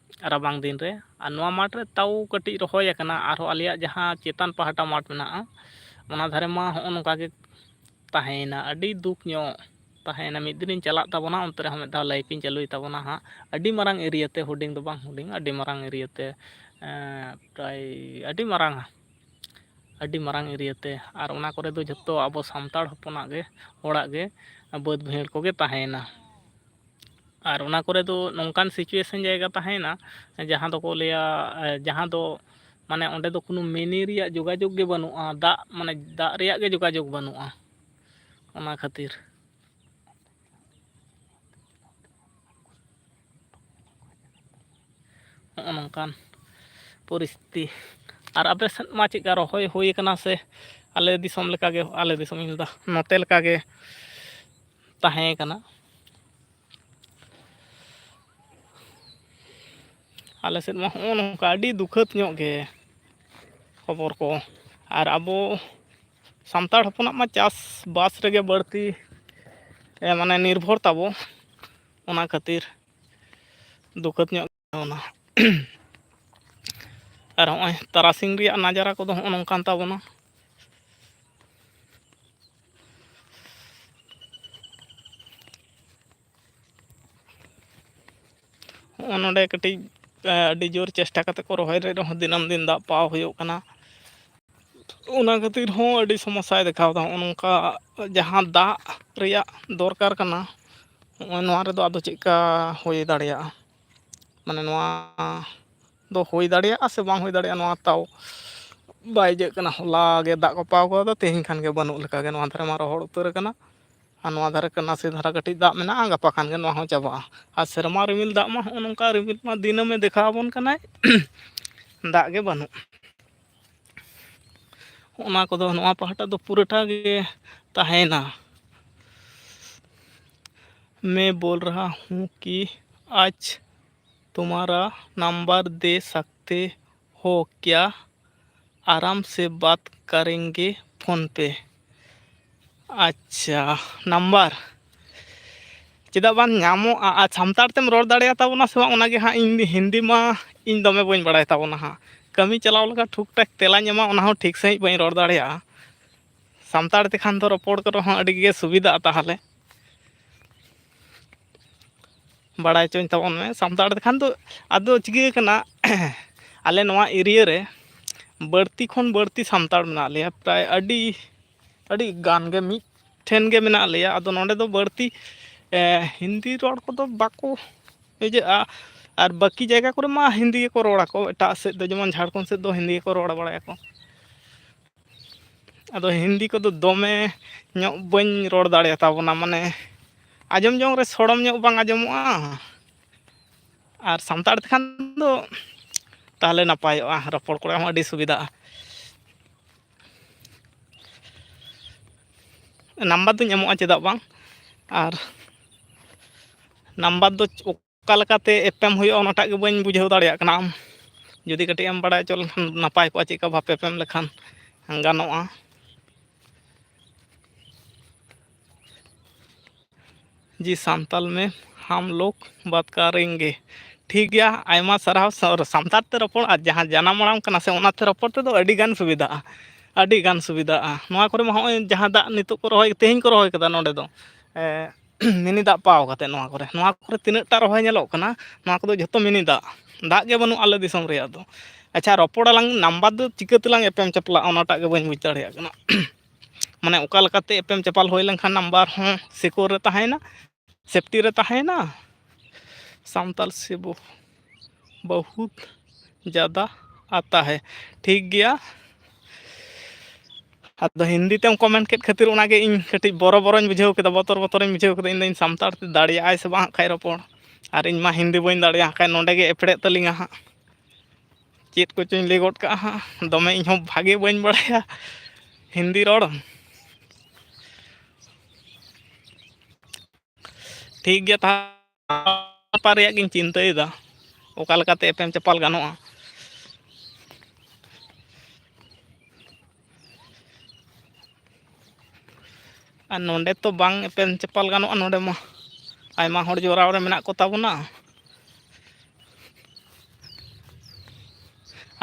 ᱨᱟᱵᱟᱝ ᱫᱤᱱ ᱨᱮ᱾ ᱟᱨ ᱱᱚᱣᱟ ᱢᱟᱴᱷ ᱨᱮ ᱛᱟᱣ ᱠᱟᱹᱴᱤᱡ ᱨᱚᱦᱚᱭ ᱟᱠᱟᱱᱟ, ᱟᱨᱦᱚᱸ ᱟᱞᱮᱭᱟᱜ ᱡᱟᱦᱟᱸ ᱪᱮᱛᱟᱱ ᱯᱟᱦᱴᱟ ᱢᱟᱴᱷ ᱢᱮᱱᱟᱜᱼᱟ, ᱚᱱᱟ ᱫᱷᱟᱨᱮ ᱢᱟ ᱦᱚᱸᱜᱼᱚ ᱱᱚᱝᱠᱟ ᱜᱮ ᱛᱟᱦᱮᱸᱭᱮᱱᱟ, ᱟᱹᱰᱤ ᱫᱩᱠ ᱧᱚᱜ ᱛᱟᱦᱮᱸᱭᱮᱱᱟ᱾ ᱢᱤᱫ ᱫᱤᱱᱤᱧ ᱪᱟᱞᱟᱜ ᱛᱟᱵᱚᱱᱟ, ᱚᱱᱛᱮ ᱨᱮᱦᱚᱸ ᱢᱤᱫ ᱫᱷᱟᱣ live ᱤᱧ ᱪᱟᱹᱞᱩᱭ ᱛᱟᱵᱚᱱᱟ ᱦᱟᱸᱜ᱾ ᱟᱹᱰᱤ ᱢᱟᱨᱟᱝ area ᱛᱮ, ᱦᱩᱰᱤᱧ ᱫᱚ ᱵᱟᱝ ᱦᱩᱰᱤᱧ, ᱟᱹᱰᱤ ᱢᱟᱨᱟᱝ area ᱛᱮ, ᱮᱸ, ᱯᱨᱟᱭ ᱟᱹᱰᱤ ᱢᱟᱨᱟᱝᱟ, ᱟᱹᱰᱤ ᱢᱟᱨᱟᱝ area ᱛᱮ᱾ ᱟᱨ ᱚᱱᱟ ᱠᱚᱨᱮ ᱫᱚ ᱡᱷᱚᱛᱚ ᱟᱵᱚ ᱥᱟᱱᱛᱟᱲ ᱦᱚᱯᱚᱱᱟᱜ ᱜᱮ, ᱦᱚᱲᱟᱜ ᱜᱮ ᱵᱟᱹᱫᱽ ᱵᱟᱹᱭᱦᱟᱹᱲ ᱠᱚᱜᱮ ᱛᱟᱦᱮᱸᱭᱮᱱᱟ᱾ ᱟᱨ ᱚᱱᱟ ᱠᱚᱨᱮ ᱫᱚ ᱱᱚᱝᱠᱟᱱ situation ᱡᱟᱭᱜᱟ ᱛᱟᱦᱮᱸᱭᱮᱱᱟ, ᱡᱟᱦᱟᱸ ᱫᱚᱠᱚ ᱞᱟᱹᱭᱟ, ᱮ, ᱡᱟᱦᱟᱸ ᱫᱚ ᱢᱟᱱᱮ ᱚᱸᱰᱮ ᱫᱚ ᱠᱳᱱᱳ ᱢᱤᱱᱤ ᱨᱮᱭᱟᱜ ᱡᱳᱜᱟᱡᱳᱜᱽ ᱜᱮ ᱵᱟᱹᱱᱩᱜᱼᱟ, ᱫᱟᱜ, ᱢᱟᱱᱮ ᱫᱟᱜ ᱨᱮᱭᱟᱜ ᱜᱮ ᱡᱳᱜᱟᱡᱳᱜᱽ ᱵᱟᱹᱱᱩᱜᱼᱟ᱾ ᱚᱱᱟ ᱠᱷᱟᱹᱛᱤᱨ ᱱᱚᱜᱼᱚ ᱱᱚᱝᱠᱟᱱ ᱯᱚᱨᱤᱥᱛᱷᱤᱛᱤ᱾ ᱟᱨ ᱟᱯᱮ ᱥᱮᱫ ᱢᱟ ᱪᱮᱫᱠᱟ ᱨᱚᱦᱚᱭ ᱦᱩᱭ ᱟᱠᱟᱱᱟ ᱥᱮ ᱟᱞᱮ ᱫᱤᱥᱚᱢ ᱞᱮᱠᱟᱜᱮ, ᱟᱞᱮ ᱫᱤᱥᱚᱢ ᱤᱧ ᱞᱟᱹᱭᱫᱟ, ᱱᱚᱛᱮ ᱞᱮᱠᱟᱜᱮ ᱛᱟᱦᱮᱸ ᱠᱟᱱᱟ? ᱟᱞᱮ ᱥᱮᱫ ᱢᱟ ᱦᱚᱸᱜᱼᱚ ᱱᱚᱝᱠᱟ ᱟᱹᱰᱤ ᱫᱩᱠᱷᱟᱹᱛ ᱧᱚᱜ ᱜᱮ ᱠᱷᱚᱵᱚᱨ ᱠᱚ᱾ ᱟᱨ ᱟᱵᱚ ᱥᱟᱱᱛᱟᱲ ᱦᱚᱯᱚᱱᱟᱜ ᱢᱟ ᱪᱟᱥᱵᱟᱥ ᱨᱮᱜᱮ ᱵᱟᱹᱲᱛᱤ, ᱮ, ᱢᱟᱱᱮ ᱱᱤᱨᱵᱷᱚᱨ ᱛᱟᱵᱚ, ᱚᱱᱟ ᱠᱷᱟᱹᱛᱤᱨ ᱫᱩᱠᱷᱟᱹᱛ ᱧᱚᱜ ᱜᱮ ᱚᱱᱟ᱾ ᱟᱨ ᱦᱚᱸᱜᱼᱚᱭ ᱛᱟᱨᱟᱥᱤᱧ ᱨᱮᱭᱟᱜ ᱱᱟᱡᱟᱨᱟ ᱠᱚᱫᱚ ᱦᱚᱸᱜᱼᱚ ᱱᱚᱝᱠᱟᱱ ᱛᱟᱵᱚᱱᱟ᱾ ᱦᱚᱸᱜᱼᱚ ᱱᱚᱰᱮ ᱠᱟᱹᱴᱤᱡ, ᱮ, ᱟᱹᱰᱤ ᱡᱳᱨ ᱪᱮᱥᱴᱟ ᱠᱟᱛᱮ ᱠᱚ ᱨᱚᱦᱚᱭ ᱞᱮᱫ ᱨᱮᱦᱚᱸ ᱫᱤᱱᱟᱹᱢ ᱫᱤᱱ ᱫᱟᱜ ᱯᱟᱣ ᱦᱩᱭᱩᱜ ᱠᱟᱱᱟ᱾ ᱚᱱᱟ ᱠᱷᱟᱹᱛᱤᱨ ᱦᱚᱸ ᱟᱹᱰᱤ ᱥᱚᱢᱚᱥᱥᱟᱭ ᱫᱮᱠᱷᱟᱣ ᱮᱫᱟ᱾ ᱱᱚᱜᱼᱚ ᱱᱚᱝᱠᱟ ᱡᱟᱦᱟᱸ ᱫᱟᱜ ᱨᱮᱭᱟᱜ ᱫᱚᱨᱠᱟᱨ ᱠᱟᱱᱟ, ᱱᱚᱜᱼᱚᱭ ᱱᱚᱣᱟ ᱨᱮᱫᱚ ᱟᱫᱚ ᱪᱮᱫᱠᱟ ᱦᱩᱭ ᱫᱟᱲᱮᱭᱟᱜᱼᱟ? ᱢᱟᱱᱮ ᱱᱚᱣᱟ ᱫᱚ ᱦᱩᱭ ᱫᱟᱲᱮᱭᱟᱜᱼᱟ ᱥᱮ ᱵᱟᱝ ᱦᱩᱭ ᱫᱟᱲᱮᱭᱟᱜᱼᱟ, ᱱᱚᱣᱟ ᱛᱟᱣ ᱵᱟᱭ ᱤᱭᱟᱹᱜ ᱠᱟᱱᱟ᱾ ᱦᱚᱞᱟ ᱜᱮ ᱫᱟᱜ ᱠᱚ ᱯᱟᱣ ᱠᱟᱫᱟ, ᱛᱮᱦᱮᱧ ᱠᱷᱟᱱ ᱜᱮ ᱵᱟᱹᱱᱩᱜ ᱞᱮᱠᱟᱜᱮ᱾ ᱱᱚᱣᱟ ᱫᱷᱟᱨᱮ ᱢᱟ ᱨᱚᱦᱚᱲ ᱩᱛᱟᱹᱨ ᱟᱠᱟᱱᱟ, ᱟᱨ ᱱᱚᱣᱟ ᱫᱷᱟᱨᱮ ᱱᱟᱥᱮ ᱫᱷᱟᱨᱟ ᱠᱟᱹᱴᱤᱡ ᱫᱟᱜ ᱢᱮᱱᱟᱜᱼᱟ, ᱜᱟᱯᱟ ᱠᱷᱟᱱ ᱜᱮ ᱱᱚᱣᱟ ᱦᱚᱸ ᱪᱟᱵᱟᱜᱼᱟ᱾ ᱟᱨ ᱥᱮᱨᱢᱟ ᱨᱤᱢᱤᱞ ᱫᱟᱜ ᱢᱟ ᱦᱚᱸᱜᱼᱚ ᱱᱚᱝᱠᱟ ᱨᱤᱢᱤᱞ ᱢᱟ ᱫᱤᱱᱟᱹᱢᱮ ᱫᱮᱠᱷᱟᱣ ᱟᱵᱚᱱ ᱠᱟᱱᱟᱭ, ᱫᱟᱜ ᱜᱮ ᱵᱟᱹᱱᱩᱜ᱾ ᱚᱱᱟ ᱠᱚᱫᱚ ᱱᱚᱣᱟ ᱯᱟᱦᱴᱟ ᱫᱚ ᱯᱩᱨᱟᱹᱴᱟ ᱜᱮ ᱛᱟᱦᱮᱸᱭᱮᱱᱟ᱾ मैं बोल रहा हूँ कि आज तुम्हारा नंबर दे सकते हो क्या? आराम से बात करेंगे फोन पे। ᱟᱪᱪᱷᱟ, ᱱᱟᱢᱵᱟᱨ ᱪᱮᱫᱟᱜ ᱵᱟᱝ ᱧᱟᱢᱚᱜᱼᱟ? ᱟᱨ ᱥᱟᱱᱛᱟᱲ ᱛᱮᱢ ᱨᱚᱲ ᱫᱟᱲᱮᱭᱟᱛᱟ ᱵᱚᱱᱟ ᱥᱮ ᱵᱟᱝ, ᱚᱱᱟᱜᱮ ᱦᱟᱸᱜ ᱤᱧ ᱦᱤᱱᱫᱤ ᱢᱟ ᱤᱧ ᱫᱚᱢᱮ ᱵᱟᱹᱧ ᱵᱟᱲᱟᱭ ᱛᱟᱵᱚᱱᱟ ᱦᱟᱸᱜ᱾ ᱠᱟᱹᱢᱤ ᱪᱟᱞᱟᱣ ᱞᱮᱠᱟ ᱴᱷᱩᱠ ᱴᱷᱟᱠ ᱛᱮᱞᱟᱧ ᱮᱢᱟ, ᱚᱱᱟ ᱦᱚᱸ ᱴᱷᱤᱠ ᱥᱟᱺᱦᱤᱡ ᱵᱟᱹᱧ ᱨᱚᱲ ᱫᱟᱲᱮᱭᱟᱜᱼᱟ᱾ ᱥᱟᱱᱛᱟᱲ ᱛᱮᱠᱷᱟᱱ ᱫᱚ ᱨᱚᱯᱚᱲ ᱠᱚᱨᱮ ᱦᱚᱸ ᱟᱹᱰᱤ ᱜᱮ ᱥᱩᱵᱤᱫᱷᱟᱜᱼᱟ ᱛᱟᱦᱚᱞᱮ᱾ ᱵᱟᱲᱟᱭ ᱦᱚᱪᱚᱧ ᱛᱟᱵᱚᱱ ᱢᱮ ᱥᱟᱱᱛᱟᱲ ᱛᱮᱠᱷᱟᱱ ᱫᱚ᱾ ᱟᱫᱚ ᱪᱤᱠᱟᱹ ᱠᱟᱱᱟ, ᱟᱞᱮ ᱱᱚᱣᱟ ᱮᱨᱤᱭᱟ ᱨᱮ ᱵᱟᱹᱲᱛᱤ ᱠᱷᱚᱱ ᱵᱟᱹᱲᱛᱤ ᱥᱟᱱᱛᱟᱲ ᱢᱮᱱᱟᱜ ᱞᱮᱭᱟ, ᱯᱨᱟᱭ ᱟᱹᱰᱤ, ᱟᱹᱰᱤ ᱜᱟᱱ ᱜᱮ ᱢᱤᱫ ᱴᱷᱮᱱ ᱜᱮ ᱢᱮᱱᱟᱜ ᱞᱮᱭᱟ᱾ ᱟᱫᱚ ᱱᱚᱰᱮ ᱫᱚ ᱵᱟᱹᱲᱛᱤ, ᱮ, ᱦᱤᱱᱫᱤ ᱨᱚᱲ ᱠᱚᱫᱚ ᱵᱟᱠᱚ ᱤᱭᱟᱹᱜᱼᱟ, ᱟᱨ ᱵᱟᱹᱠᱤ ᱡᱟᱭᱜᱟ ᱠᱚᱨᱮ ᱢᱟ ᱦᱤᱱᱫᱤ ᱜᱮᱠᱚ ᱨᱚᱲᱟᱠᱚ, ᱮᱴᱟᱜ ᱥᱮᱫ ᱫᱚ ᱡᱮᱢᱚᱱ ᱡᱷᱟᱲᱠᱷᱚᱸᱰ ᱥᱮᱫ ᱫᱚ ᱦᱤᱱᱫᱤ ᱜᱮᱠᱚ ᱨᱚᱲ ᱵᱟᱲᱟᱭᱟᱠᱚ᱾ ᱟᱫᱚ ᱦᱤᱱᱫᱤ ᱠᱚᱫᱚ ᱫᱚᱢᱮ ᱧᱚᱜ ᱵᱟᱹᱧ ᱨᱚᱲ ᱫᱟᱲᱮᱭᱟᱛᱟ ᱵᱚᱱᱟ, ᱢᱟᱱᱮ ᱟᱸᱡᱚᱢ ᱡᱚᱝ ᱨᱮ ᱥᱚᱲᱚᱢ ᱧᱚᱜ ᱵᱟᱝ ᱟᱸᱡᱚᱢᱚᱜᱼᱟ᱾ ᱟᱨ ᱥᱟᱱᱛᱟᱲ ᱛᱮᱠᱷᱟᱱ ᱫᱚ ᱛᱟᱦᱚᱞᱮ ᱱᱟᱯᱟᱭᱚᱜᱼᱟ, ᱨᱚᱯᱚᱲ ᱠᱚᱨᱮ ᱦᱚᱸ ᱟᱹᱰᱤ ᱥᱩᱵᱤᱫᱷᱟᱜᱼᱟ᱾ ᱱᱟᱢᱵᱟᱨ ᱫᱚᱧ ᱮᱢᱚᱜᱼᱟ, ᱪᱮᱫᱟᱜ ᱵᱟᱝ᱾ ᱟᱨ ᱱᱟᱢᱵᱟᱨ ᱫᱚ ᱚᱠᱟ ᱞᱮᱠᱟᱛᱮ ᱮᱯᱮᱢ ᱦᱩᱭᱩᱜᱼᱟ, ᱚᱱᱟᱴᱟᱜ ᱜᱮ ᱵᱟᱹᱧ ᱵᱩᱡᱷᱟᱹᱣ ᱫᱟᱲᱮᱭᱟᱜ ᱠᱟᱱᱟ᱾ ᱟᱢ ᱡᱩᱫᱤ ᱠᱟᱹᱴᱤᱡ ᱮᱢ ᱵᱟᱲᱟᱭ ᱦᱚᱪᱚ ᱞᱮᱱᱠᱷᱟᱱ ᱱᱟᱯᱟᱭ ᱠᱚᱜᱼᱟ, ᱪᱮᱫ ᱞᱮᱠᱟ ᱵᱷᱟᱵᱽ ᱮᱯᱮᱢ ᱞᱮᱠᱷᱟᱱ ᱜᱟᱱᱚᱜᱼᱟ᱾ ᱡᱤ ᱥᱟᱱᱛᱟᱞ ᱢᱮ ᱦᱟᱢ ᱞᱳᱜ ᱵᱟᱛ ᱠᱟᱨᱮᱝᱜᱮ᱾ ᱴᱷᱤᱠ ᱜᱮᱭᱟ, ᱟᱭᱢᱟ ᱥᱟᱨᱦᱟᱣ᱾ ᱥᱟ-, ᱥᱟᱱᱛᱟᱲ ᱛᱮ ᱨᱚᱯᱚᱲ ᱟᱨ ᱡᱟᱦᱟᱸ ᱡᱟᱱᱟᱢ ᱟᱲᱟᱝ ᱠᱟᱱᱟ ᱥᱮ, ᱚᱱᱟᱛᱮ ᱨᱚᱯᱚᱲ ᱛᱮᱫᱚ ᱟᱹᱰᱤ ᱜᱟᱱ ᱥᱩᱵᱤᱫᱷᱟᱜᱼᱟ, ᱟᱹᱰᱤ ᱜᱟᱱ ᱥᱩᱵᱤᱫᱷᱟᱜᱼᱟ᱾ ᱱᱚᱣᱟ ᱠᱚᱨᱮ ᱢᱟ ᱦᱚᱸᱜᱼᱚᱭ ᱡᱟᱦᱟᱸ ᱫᱟᱜ ᱱᱤᱛᱚᱜ ᱠᱚ ᱨᱚᱦᱚᱭ, ᱛᱮᱦᱮᱧ ᱠᱚ ᱨᱚᱦᱚᱭ ᱠᱟᱫᱟ ᱱᱚᱸᱰᱮ ᱫᱚ, ᱮ, ᱢᱤᱱᱤ ᱫᱟᱜ ᱯᱟᱣ ᱠᱟᱛᱮ ᱱᱚᱣᱟ ᱠᱚᱨᱮ, ᱱᱚᱣᱟ ᱠᱚᱨᱮ ᱛᱤᱱᱟᱹᱜ ᱴᱟ ᱨᱚᱦᱚᱭ ᱧᱮᱞᱚᱜ ᱠᱟᱱᱟ, ᱱᱚᱣᱟ ᱠᱚᱫᱚ ᱡᱷᱚᱛᱚ ᱢᱤᱱᱤ ᱫᱟᱜ, ᱫᱟᱜ ᱜᱮ ᱵᱟᱹᱱᱩᱜᱼᱟ ᱟᱞᱮ ᱫᱤᱥᱚᱢ ᱨᱮᱭᱟᱜ ᱫᱚ᱾ ᱟᱪᱪᱷᱟ, ᱨᱚᱯᱚᱲ ᱟᱞᱟᱝ, ᱱᱟᱢᱵᱟᱨ ᱫᱚ ᱪᱤᱠᱟᱹ ᱛᱮᱞᱟᱝ ᱮᱯᱮᱢ ᱪᱟᱯᱞᱟᱜᱼᱟ, ᱚᱱᱟᱴᱟᱜ ᱜᱮ ᱵᱟᱹᱧ ᱵᱩᱡᱽ ᱫᱟᱲᱮᱭᱟᱜ ᱠᱟᱱᱟ᱾ ᱢᱟᱱᱮ ᱚᱠᱟ ᱞᱮᱠᱟᱛᱮ ᱮᱯᱮᱢ ᱪᱟᱯᱟᱞ ᱦᱩᱭ ᱞᱮᱱᱠᱷᱟᱱ ᱱᱟᱢᱵᱟᱨ ᱦᱚᱸ ᱥᱤᱠᱩᱨ ᱨᱮ ᱛᱟᱦᱮᱸᱭᱮᱱᱟ, ᱥᱮᱯᱴᱤ ᱨᱮ ᱛᱟᱦᱮᱸᱭᱮᱱᱟ᱾ ᱥᱟᱱᱛᱟᱲ ᱥᱮ ᱵᱚ-, ᱵᱚᱦᱩᱛ ᱡᱟᱫᱟ ᱟᱛᱟ ᱦᱮ᱾ ᱴᱷᱤᱠ ᱜᱮᱭᱟ᱾ ᱟᱫᱚ ᱦᱤᱱᱫᱤ ᱛᱮᱢ ᱠᱚᱢᱮᱱᱴ ᱠᱮᱫ ᱠᱷᱟᱹᱛᱤᱨ ᱚᱱᱟᱜᱮ ᱤᱧ ᱠᱟᱹᱴᱤᱡ ᱵᱚᱨᱚ ᱵᱚᱨᱚᱧ ᱵᱩᱡᱷᱟᱹᱣ ᱠᱮᱫᱟ, ᱵᱚᱛᱚᱨ ᱵᱚᱛᱚᱨᱤᱧ ᱵᱩᱡᱷᱟᱹᱣ ᱠᱮᱫᱟ᱾ ᱤᱧᱫᱚᱧ ᱥᱟᱱᱛᱟᱲ ᱛᱮ ᱫᱟᱲᱮᱭᱟᱜᱼᱟᱭ ᱥᱮ ᱵᱟᱝ ᱦᱟᱸᱜ ᱠᱷᱟᱡ ᱨᱚᱯᱚᱲ, ᱟᱨ ᱤᱧ ᱢᱟ ᱦᱤᱱᱫᱤ ᱵᱟᱹᱧ ᱫᱟᱲᱮᱭᱟᱜᱼᱟ ᱦᱟᱸᱜ ᱠᱷᱟᱡ᱾ ᱱᱚᱸᱰᱮ ᱜᱮ ᱮᱯᱲᱮᱜ ᱛᱟᱹᱞᱤᱧᱟ ᱦᱟᱸᱜ, ᱪᱮᱫ ᱠᱚᱪᱚᱧ ᱞᱟᱹᱭ ᱜᱚᱫ ᱠᱟᱜᱼᱟ ᱦᱟᱸᱜ, ᱫᱚᱢᱮ ᱤᱧ ᱦᱚᱸ ᱵᱷᱟᱜᱮ ᱵᱟᱹᱧ ᱵᱟᱲᱟᱭᱟ ᱦᱤᱱᱫᱤ ᱨᱚᱲ᱾ ᱴᱷᱤᱠ ᱜᱮᱭᱟ, ᱛᱟᱦᱚᱞᱮ ᱱᱟᱯᱟᱭ ᱨᱮᱭᱟᱜ ᱜᱤᱧ ᱪᱤᱱᱛᱟᱹᱭᱮᱫᱟ, ᱚᱠᱟ ᱞᱮᱠᱟᱛᱮ ᱮᱯᱮᱢ ᱪᱟᱯᱟᱞ ᱜᱟᱱᱚᱜᱼᱟ᱾ ᱟᱨ ᱱᱚᱸᱰᱮ ᱛᱚ ᱵᱟᱝ ᱮᱯᱮᱢ ᱪᱟᱯᱟᱞ ᱜᱟᱱᱚᱜᱼᱟ, ᱱᱚᱸᱰᱮ ᱢᱟ ᱟᱭᱢᱟ ᱦᱚᱲ ᱡᱚᱲᱟᱣ ᱨᱮ ᱢᱮᱱᱟᱜ ᱠᱚ ᱛᱟᱵᱚᱱᱟ᱾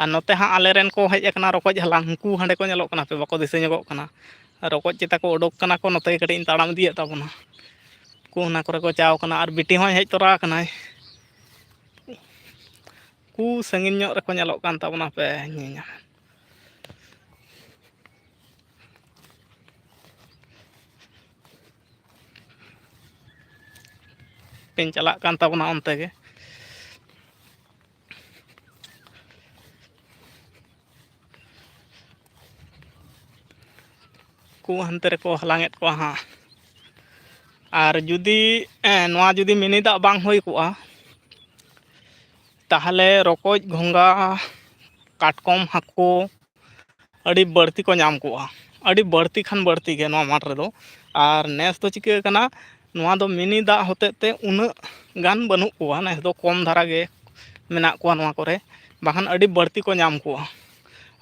ᱟᱨ ᱱᱚᱛᱮ ᱦᱟᱸᱜ ᱟᱞᱮ ᱨᱮᱱ ᱠᱚ ᱦᱮᱡ ᱟᱠᱟᱱᱟ ᱨᱚᱠᱚᱡ ᱦᱟᱞᱟᱝ, ᱩᱱᱠᱩ ᱦᱟᱸᱰᱮ ᱠᱚ ᱧᱮᱞᱚᱜ ᱠᱟᱱᱟ, ᱦᱟᱯᱮ ᱵᱟᱠᱚ ᱫᱤᱥᱟᱹ ᱧᱚᱜᱚᱜ ᱠᱟᱱᱟ᱾ ᱨᱚᱠᱚᱡ ᱪᱮᱛᱟ ᱠᱚ ᱩᱰᱩᱠ ᱠᱟᱱᱟ ᱠᱚ, ᱱᱚᱛᱮ ᱜᱮ ᱠᱟᱹᱴᱤᱡ ᱤᱧ ᱛᱟᱲᱟᱢ ᱤᱫᱤᱭᱮᱫ ᱛᱟᱵᱚᱱᱟ᱾ ᱩᱱᱠᱩ ᱚᱱᱟ ᱠᱚᱨᱮ ᱠᱚ ᱪᱟᱣ ᱠᱟᱱᱟ, ᱟᱨ ᱵᱤᱴᱤ ᱦᱚᱸᱭ ᱦᱮᱡ ᱛᱚᱨᱟ ᱟᱠᱟᱱᱟᱭ᱾ ᱩᱱᱠᱩ ᱥᱟᱺᱜᱤᱧ ᱧᱚᱜ ᱨᱮᱠᱚ ᱧᱮᱞᱚᱜ ᱠᱟᱱ ᱛᱟᱵᱚᱱᱟ, ᱦᱟᱯᱮ ᱧᱮᱞ ᱧᱟᱢ᱾ ᱯᱮᱧ ᱪᱟᱞᱟᱜ ᱠᱟᱱ ᱛᱟᱵᱚᱱᱟ ᱚᱱᱛᱮ ᱜᱮ᱾ ᱠᱚ ᱦᱟᱱᱛᱮ ᱨᱮᱠᱚ ᱦᱟᱞᱟᱝᱮᱫ ᱠᱚᱣᱟ ᱦᱟᱸᱜ᱾ ᱟᱨ ᱡᱩᱫᱤ, ᱮᱸ, ᱱᱚᱣᱟ ᱡᱩᱫᱤ ᱢᱤᱱᱤ ᱫᱟᱜ ᱵᱟᱝ ᱦᱩᱭ ᱠᱚᱜᱼᱟ, ᱛᱟᱦᱚᱞᱮ ᱨᱚᱠᱚᱡ, ᱜᱷᱚᱸᱜᱟ, ᱠᱟᱴᱠᱚᱢ, ᱦᱟᱹᱠᱩ ᱟᱹᱰᱤ ᱵᱟᱹᱲᱛᱤ ᱠᱚ ᱧᱟᱢ ᱠᱚᱜᱼᱟ, ᱟᱹᱰᱤ ᱵᱟᱹᱲᱛᱤ ᱠᱷᱟᱱ ᱵᱟᱹᱲᱛᱤ ᱜᱮ ᱱᱚᱣᱟ ᱢᱟᱴᱷ ᱨᱮᱫᱚ᱾ ᱟᱨ ᱱᱮᱥ ᱫᱚ ᱪᱤᱠᱟᱹ ᱠᱟᱱᱟ, ᱱᱚᱣᱟ ᱫᱚ ᱢᱤᱱᱤ ᱫᱟᱜ ᱦᱚᱛᱮᱡ ᱛᱮ ᱩᱱᱟᱹᱜ ᱜᱟᱱ ᱵᱟᱹᱱᱩᱜ ᱠᱚᱣᱟ, ᱱᱮᱥ ᱫᱚ ᱠᱚᱢ ᱫᱷᱟᱨᱟ ᱜᱮ ᱢᱮᱱᱟᱜ ᱠᱚᱣᱟ ᱱᱚᱣᱟ ᱠᱚᱨᱮ, ᱵᱟᱠᱷᱟᱱ ᱟᱹᱰᱤ ᱵᱟᱹᱲᱛᱤ ᱠᱚ ᱧᱟᱢ ᱠᱚᱣᱟ,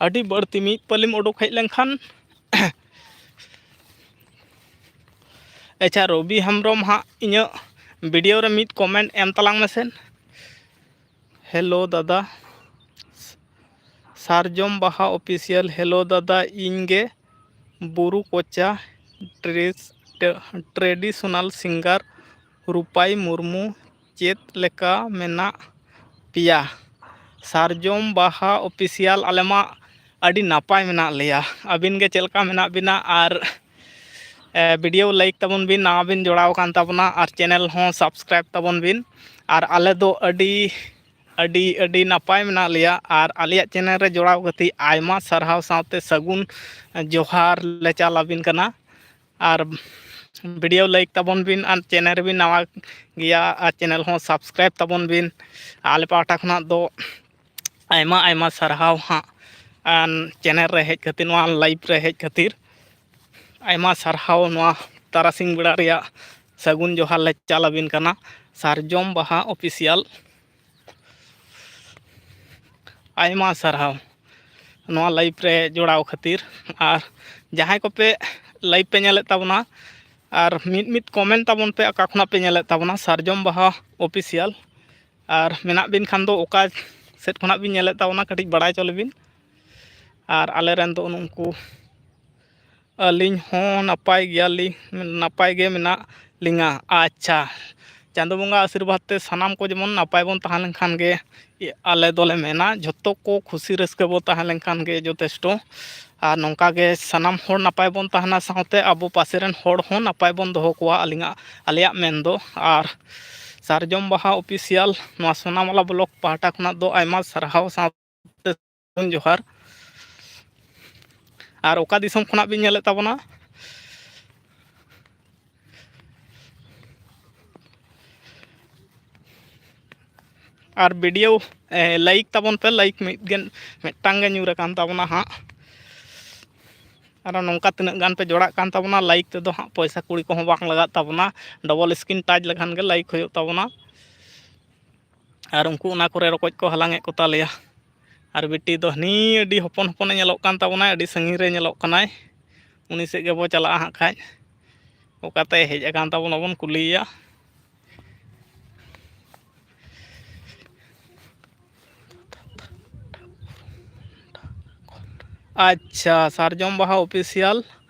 ᱟᱹᱰᱤ ᱵᱟᱹᱲᱛᱤ᱾ ᱢᱤᱫ ᱯᱟᱹᱞᱤᱢ ᱩᱰᱩᱠ ᱦᱮᱡ ᱞᱮᱱᱠᱷᱟᱱ᱾ ᱟᱪᱪᱷᱟ, ᱨᱚᱵᱤ ᱦᱮᱢᱵᱨᱚᱢ ᱦᱟᱸᱜ ᱤᱧᱟᱹᱜ ᱵᱷᱤᱰᱤᱭᱳ ᱨᱮ ᱢᱤᱫ ᱠᱚᱢᱮᱱᱴ ᱮᱢ ᱛᱟᱞᱟᱝ ᱢᱮᱥᱮ᱾ ᱦᱮᱞᱳ ᱫᱟᱫᱟ, ᱥᱟᱨᱡᱚᱢ ᱵᱟᱦᱟ ᱚᱯᱷᱤᱥᱤᱭᱟᱞ᱾ ᱦᱮᱞᱳ ᱫᱟᱫᱟ, ᱤᱧ ᱜᱮ ᱵᱩᱨᱩ ᱠᱚᱪᱟ ᱴᱨᱮᱥ-, ᱴᱨᱮᱰᱤᱥᱚᱱᱟᱞ ᱥᱤᱝᱜᱟᱨ ᱨᱩᱯᱟᱭ ᱢᱩᱨᱢᱩ᱾ ᱪᱮᱫ ᱞᱮᱠᱟ ᱢᱮᱱᱟᱜ ᱯᱮᱭᱟ? ᱥᱟᱨᱡᱚᱢ ᱵᱟᱦᱟ ᱚᱯᱷᱤᱥᱤᱭᱟᱞ, ᱟᱞᱮ ᱢᱟ ᱟᱹᱰᱤ ᱱᱟᱯᱟᱭ ᱢᱮᱱᱟᱜ ᱞᱮᱭᱟ᱾ ᱟᱹᱵᱤᱱ ᱜᱮ ᱪᱮᱫ ᱞᱮᱠᱟ ᱢᱮᱱᱟᱜ ᱵᱤᱱᱟ? ᱟᱨ ᱮ, ᱵᱷᱤᱰᱤᱭᱳ ᱞᱟᱭᱤᱠ ᱛᱟᱵᱚᱱ ᱵᱤᱱ, ᱱᱟᱣᱟ ᱵᱤᱱ ᱡᱚᱲᱟᱣ ᱟᱠᱟᱱ ᱛᱟᱵᱚᱱᱟ, ᱟᱨ ᱪᱮᱱᱮᱞ ᱦᱚᱸ ᱥᱟᱵᱥᱠᱨᱟᱭᱤᱵᱽ ᱛᱟᱵᱚᱱ ᱵᱤᱱ᱾ ᱟᱨ ᱟᱞᱮ ᱫᱚ ᱟᱹᱰᱤ ᱟᱹᱰᱤ ᱟᱹᱰᱤ ᱱᱟᱯᱟᱭ ᱢᱮᱱᱟᱜ ᱞᱮᱭᱟ, ᱟᱨ ᱟᱞᱮᱭᱟᱜ ᱪᱮᱱᱮᱞ ᱨᱮ ᱡᱚᱲᱟᱣ ᱠᱟᱛᱮ ᱟᱭᱢᱟ ᱥᱟᱨᱦᱟᱣ ᱥᱟᱶᱛᱮ ᱥᱟᱹᱜᱩᱱ ᱡᱚᱦᱟᱨ ᱞᱮ ᱪᱟᱞ ᱟᱹᱵᱤᱱ ᱠᱟᱱᱟ᱾ ᱟᱨ ᱵᱷᱤᱰᱤᱭᱳ ᱞᱟᱭᱤᱠ ᱛᱟᱵᱚᱱ ᱵᱤᱱ, ᱟᱨ ᱪᱮᱱᱮᱞ ᱨᱮᱵᱤᱱ ᱱᱟᱣᱟ ᱜᱮᱭᱟ ᱟᱨ ᱪᱮᱱᱮᱞ ᱦᱚᱸ ᱥᱟᱵᱥᱠᱨᱟᱭᱤᱵᱽ ᱛᱟᱵᱚᱱ ᱵᱤᱱ᱾ ᱟᱞᱮ ᱯᱟᱦᱴᱟ ᱠᱷᱚᱱᱟᱜ ᱫᱚ ᱟᱭᱢᱟ ᱟᱭᱢᱟ ᱥᱟᱨᱦᱟᱣ ᱦᱟᱸᱜ, ᱟᱨ ᱪᱮᱱᱮᱞ ᱨᱮ ᱦᱮᱡ ᱠᱷᱟᱹᱛᱤᱨ, ᱱᱚᱣᱟ ᱞᱟᱭᱤᱵᱷ ᱨᱮ ᱦᱮᱡ ᱠᱷᱟᱹᱛᱤᱨ ᱟᱭᱢᱟ ᱥᱟᱨᱦᱟᱣ᱾ ᱱᱚᱣᱟ ᱛᱟᱨᱟᱥᱤᱧ ᱵᱮᱲᱟ ᱨᱮᱭᱟᱜ ᱥᱟᱹᱜᱩᱱ ᱡᱚᱦᱟᱨ ᱞᱮ ᱪᱟᱞ ᱟᱹᱵᱤᱱ ᱠᱟᱱᱟ, ᱥᱟᱨᱡᱚᱢ ᱵᱟᱦᱟ ᱚᱯᱷᱤᱥᱤᱭᱟᱞ᱾ ᱟᱭᱢᱟ ᱥᱟᱨᱦᱟᱣ ᱱᱚᱣᱟ ᱞᱟᱭᱤᱵᱷ ᱨᱮ ᱡᱚᱲᱟᱣ ᱠᱷᱟᱹᱛᱤᱨ᱾ ᱟᱨ ᱡᱟᱦᱟᱸᱭ ᱠᱚᱯᱮ ᱞᱟᱭᱤᱵᱷ ᱯᱮ ᱧᱮᱞᱮᱫ ᱛᱟᱵᱚᱱᱟ, ᱟᱨ ᱢᱤᱫ ᱢᱤᱫ ᱠᱚᱢᱮᱱᱴ ᱛᱟᱵᱚᱱ ᱯᱮ, ᱚᱠᱟ ᱠᱷᱚᱱᱟᱜ ᱯᱮ ᱧᱮᱞᱮᱫ ᱛᱟᱵᱚᱱᱟ, ᱥᱟᱨᱡᱚᱢ ᱵᱟᱦᱟ ᱚᱯᱷᱤᱥᱤᱭᱟᱞ᱾ ᱟᱨ ᱢᱮᱱᱟᱜ ᱵᱤᱱ ᱠᱷᱟᱱ ᱫᱚ ᱚᱠᱟ ᱥᱮᱫ ᱠᱷᱚᱱᱟᱜ ᱵᱤᱱ ᱧᱮᱞᱮᱫ ᱛᱟᱵᱚᱱᱟ, ᱠᱟᱹᱴᱤᱡ ᱵᱟᱲᱟᱭ ᱦᱚᱪᱚ ᱞᱮᱵᱤᱱ᱾ ᱟᱨ ᱟᱞᱮ ᱨᱮᱱ ᱫᱚ ᱱᱩᱠᱩ, ᱟᱹᱞᱤᱧ ᱦᱚᱸ ᱱᱟᱯᱟᱭ ᱜᱮᱭᱟᱞᱤᱧ, ᱱᱟᱯᱟᱭ ᱜᱮ ᱢᱮᱱᱟᱜ ᱞᱤᱧᱟ᱾ ᱟᱪᱪᱷᱟ, ᱪᱟᱸᱫᱳ ᱵᱚᱸᱜᱟ ᱟᱥᱤᱨᱵᱟᱫᱽ ᱛᱮ ᱥᱟᱱᱟᱢ ᱠᱚ ᱡᱮᱢᱚᱱ ᱱᱟᱯᱟᱭ ᱵᱚᱱ ᱛᱟᱦᱮᱸ ᱞᱮᱱᱠᱷᱟᱱ ᱜᱮ, ᱟᱞᱮ ᱫᱚᱞᱮ ᱢᱮᱱᱟ, ᱡᱷᱚᱛᱚ ᱠᱚ ᱠᱷᱩᱥᱤ ᱨᱟᱹᱥᱠᱟᱹ ᱵᱚ ᱛᱟᱦᱮᱸ ᱞᱮᱱᱠᱷᱟᱱ ᱜᱮ ᱡᱚᱛᱷᱮᱥᱴᱚ᱾ ᱟᱨ ᱱᱚᱝᱠᱟ ᱜᱮ ᱥᱟᱱᱟᱢ ᱦᱚᱲ ᱱᱟᱯᱟᱭ ᱵᱚᱱ ᱛᱟᱦᱮᱱᱟ, ᱥᱟᱶᱛᱮ ᱟᱵᱚ ᱯᱟᱥᱮ ᱨᱮᱱ ᱦᱚᱲ ᱦᱚᱸ ᱱᱟᱯᱟᱭ ᱵᱚᱱ ᱫᱚᱦᱚ ᱠᱚᱣᱟ, ᱟᱹᱞᱤᱧᱟᱜ, ᱟᱞᱮᱭᱟᱜ ᱢᱮᱱ ᱫᱚ᱾ ᱟᱨ ᱥᱟᱨᱡᱚᱢ ᱵᱟᱦᱟ ᱚᱯᱷᱤᱥᱤᱭᱟᱞ ᱱᱚᱣᱟ ᱥᱳᱱᱟᱢᱟᱞᱟ ᱵᱞᱚᱠ ᱯᱟᱦᱴᱟ ᱠᱷᱚᱱᱟᱜ ᱫᱚ ᱟᱭᱢᱟ ᱥᱟᱨᱦᱟᱣ ᱥᱟᱶᱛᱮ ᱡᱚᱦᱟᱨ᱾ ᱟᱨ ᱚᱠᱟ ᱫᱤᱥᱚᱢ ᱠᱷᱚᱱᱟᱜ ᱵᱤᱱ ᱧᱮᱞᱮᱫ ᱛᱟᱵᱚᱱᱟ? ᱟᱨ ᱵᱷᱤᱰᱤᱭᱳ, ᱮ, ᱞᱟᱭᱤᱠ ᱛᱟᱵᱚᱱ ᱯᱮ, ᱞᱟᱭᱤᱠ ᱢᱤᱫ ᱜᱮ, ᱢᱤᱫᱴᱟᱝ ᱜᱮ ᱧᱩᱨ ᱟᱠᱟᱱ ᱛᱟᱵᱚᱱᱟ ᱦᱟᱸᱜ᱾ ᱟᱨᱚ ᱱᱚᱝᱠᱟ ᱛᱤᱱᱟᱹᱜ ᱜᱟᱱ ᱯᱮ ᱡᱚᱲᱟᱜ ᱠᱟᱱ ᱛᱟᱵᱚᱱᱟ, ᱞᱟᱭᱤᱠ ᱛᱮᱫᱚ ᱦᱟᱸᱜ ᱯᱚᱭᱥᱟ ᱠᱩᱲᱤ ᱠᱚᱦᱚᱸ ᱵᱟᱝ ᱞᱟᱜᱟᱜ ᱛᱟᱵᱚᱱᱟ, ᱰᱚᱵᱚᱞ ᱥᱠᱨᱤᱱ ᱴᱟᱪ ᱞᱮᱠᱷᱟᱱ ᱜᱮ ᱞᱟᱭᱤᱠ ᱦᱩᱭᱩᱜ ᱛᱟᱵᱚᱱᱟ᱾ ᱟᱨ ᱩᱱᱠᱩ ᱚᱱᱟ ᱠᱚᱨᱮ ᱨᱚᱠᱚᱡ ᱠᱚ ᱦᱟᱞᱟᱝ ᱮᱫ ᱠᱚ ᱛᱟᱞᱮᱭᱟ᱾ ᱟᱨ ᱵᱤᱴᱤ ᱫᱚ ᱦᱟᱹᱱᱤ ᱟᱹᱰᱤ ᱦᱚᱯᱚᱱ ᱦᱚᱯᱚᱱᱮ ᱧᱮᱞᱚᱜ ᱠᱟᱱ ᱛᱟᱵᱚᱱᱟᱭ, ᱟᱹᱰᱤ ᱥᱟᱺᱜᱤᱧ ᱨᱮ ᱧᱮᱞᱚᱜ ᱠᱟᱱᱟᱭ᱾ ᱩᱱᱤ ᱥᱮᱫ ᱜᱮᱵᱚ ᱪᱟᱞᱟᱜᱼᱟ ᱦᱟᱸᱜ ᱠᱷᱟᱡ, ᱚᱠᱟᱛᱮ ᱦᱮᱡ ᱟᱠᱟᱱ ᱛᱟᱵᱚᱱᱟ ᱵᱚᱱ ᱠᱩᱞᱤᱭᱮᱭᱟ᱾ ᱟᱪᱪᱷᱟ, ᱥᱟᱨᱡᱚᱢ ᱵᱟᱦᱟ ᱚᱯᱷᱤᱥᱤᱭᱟᱞ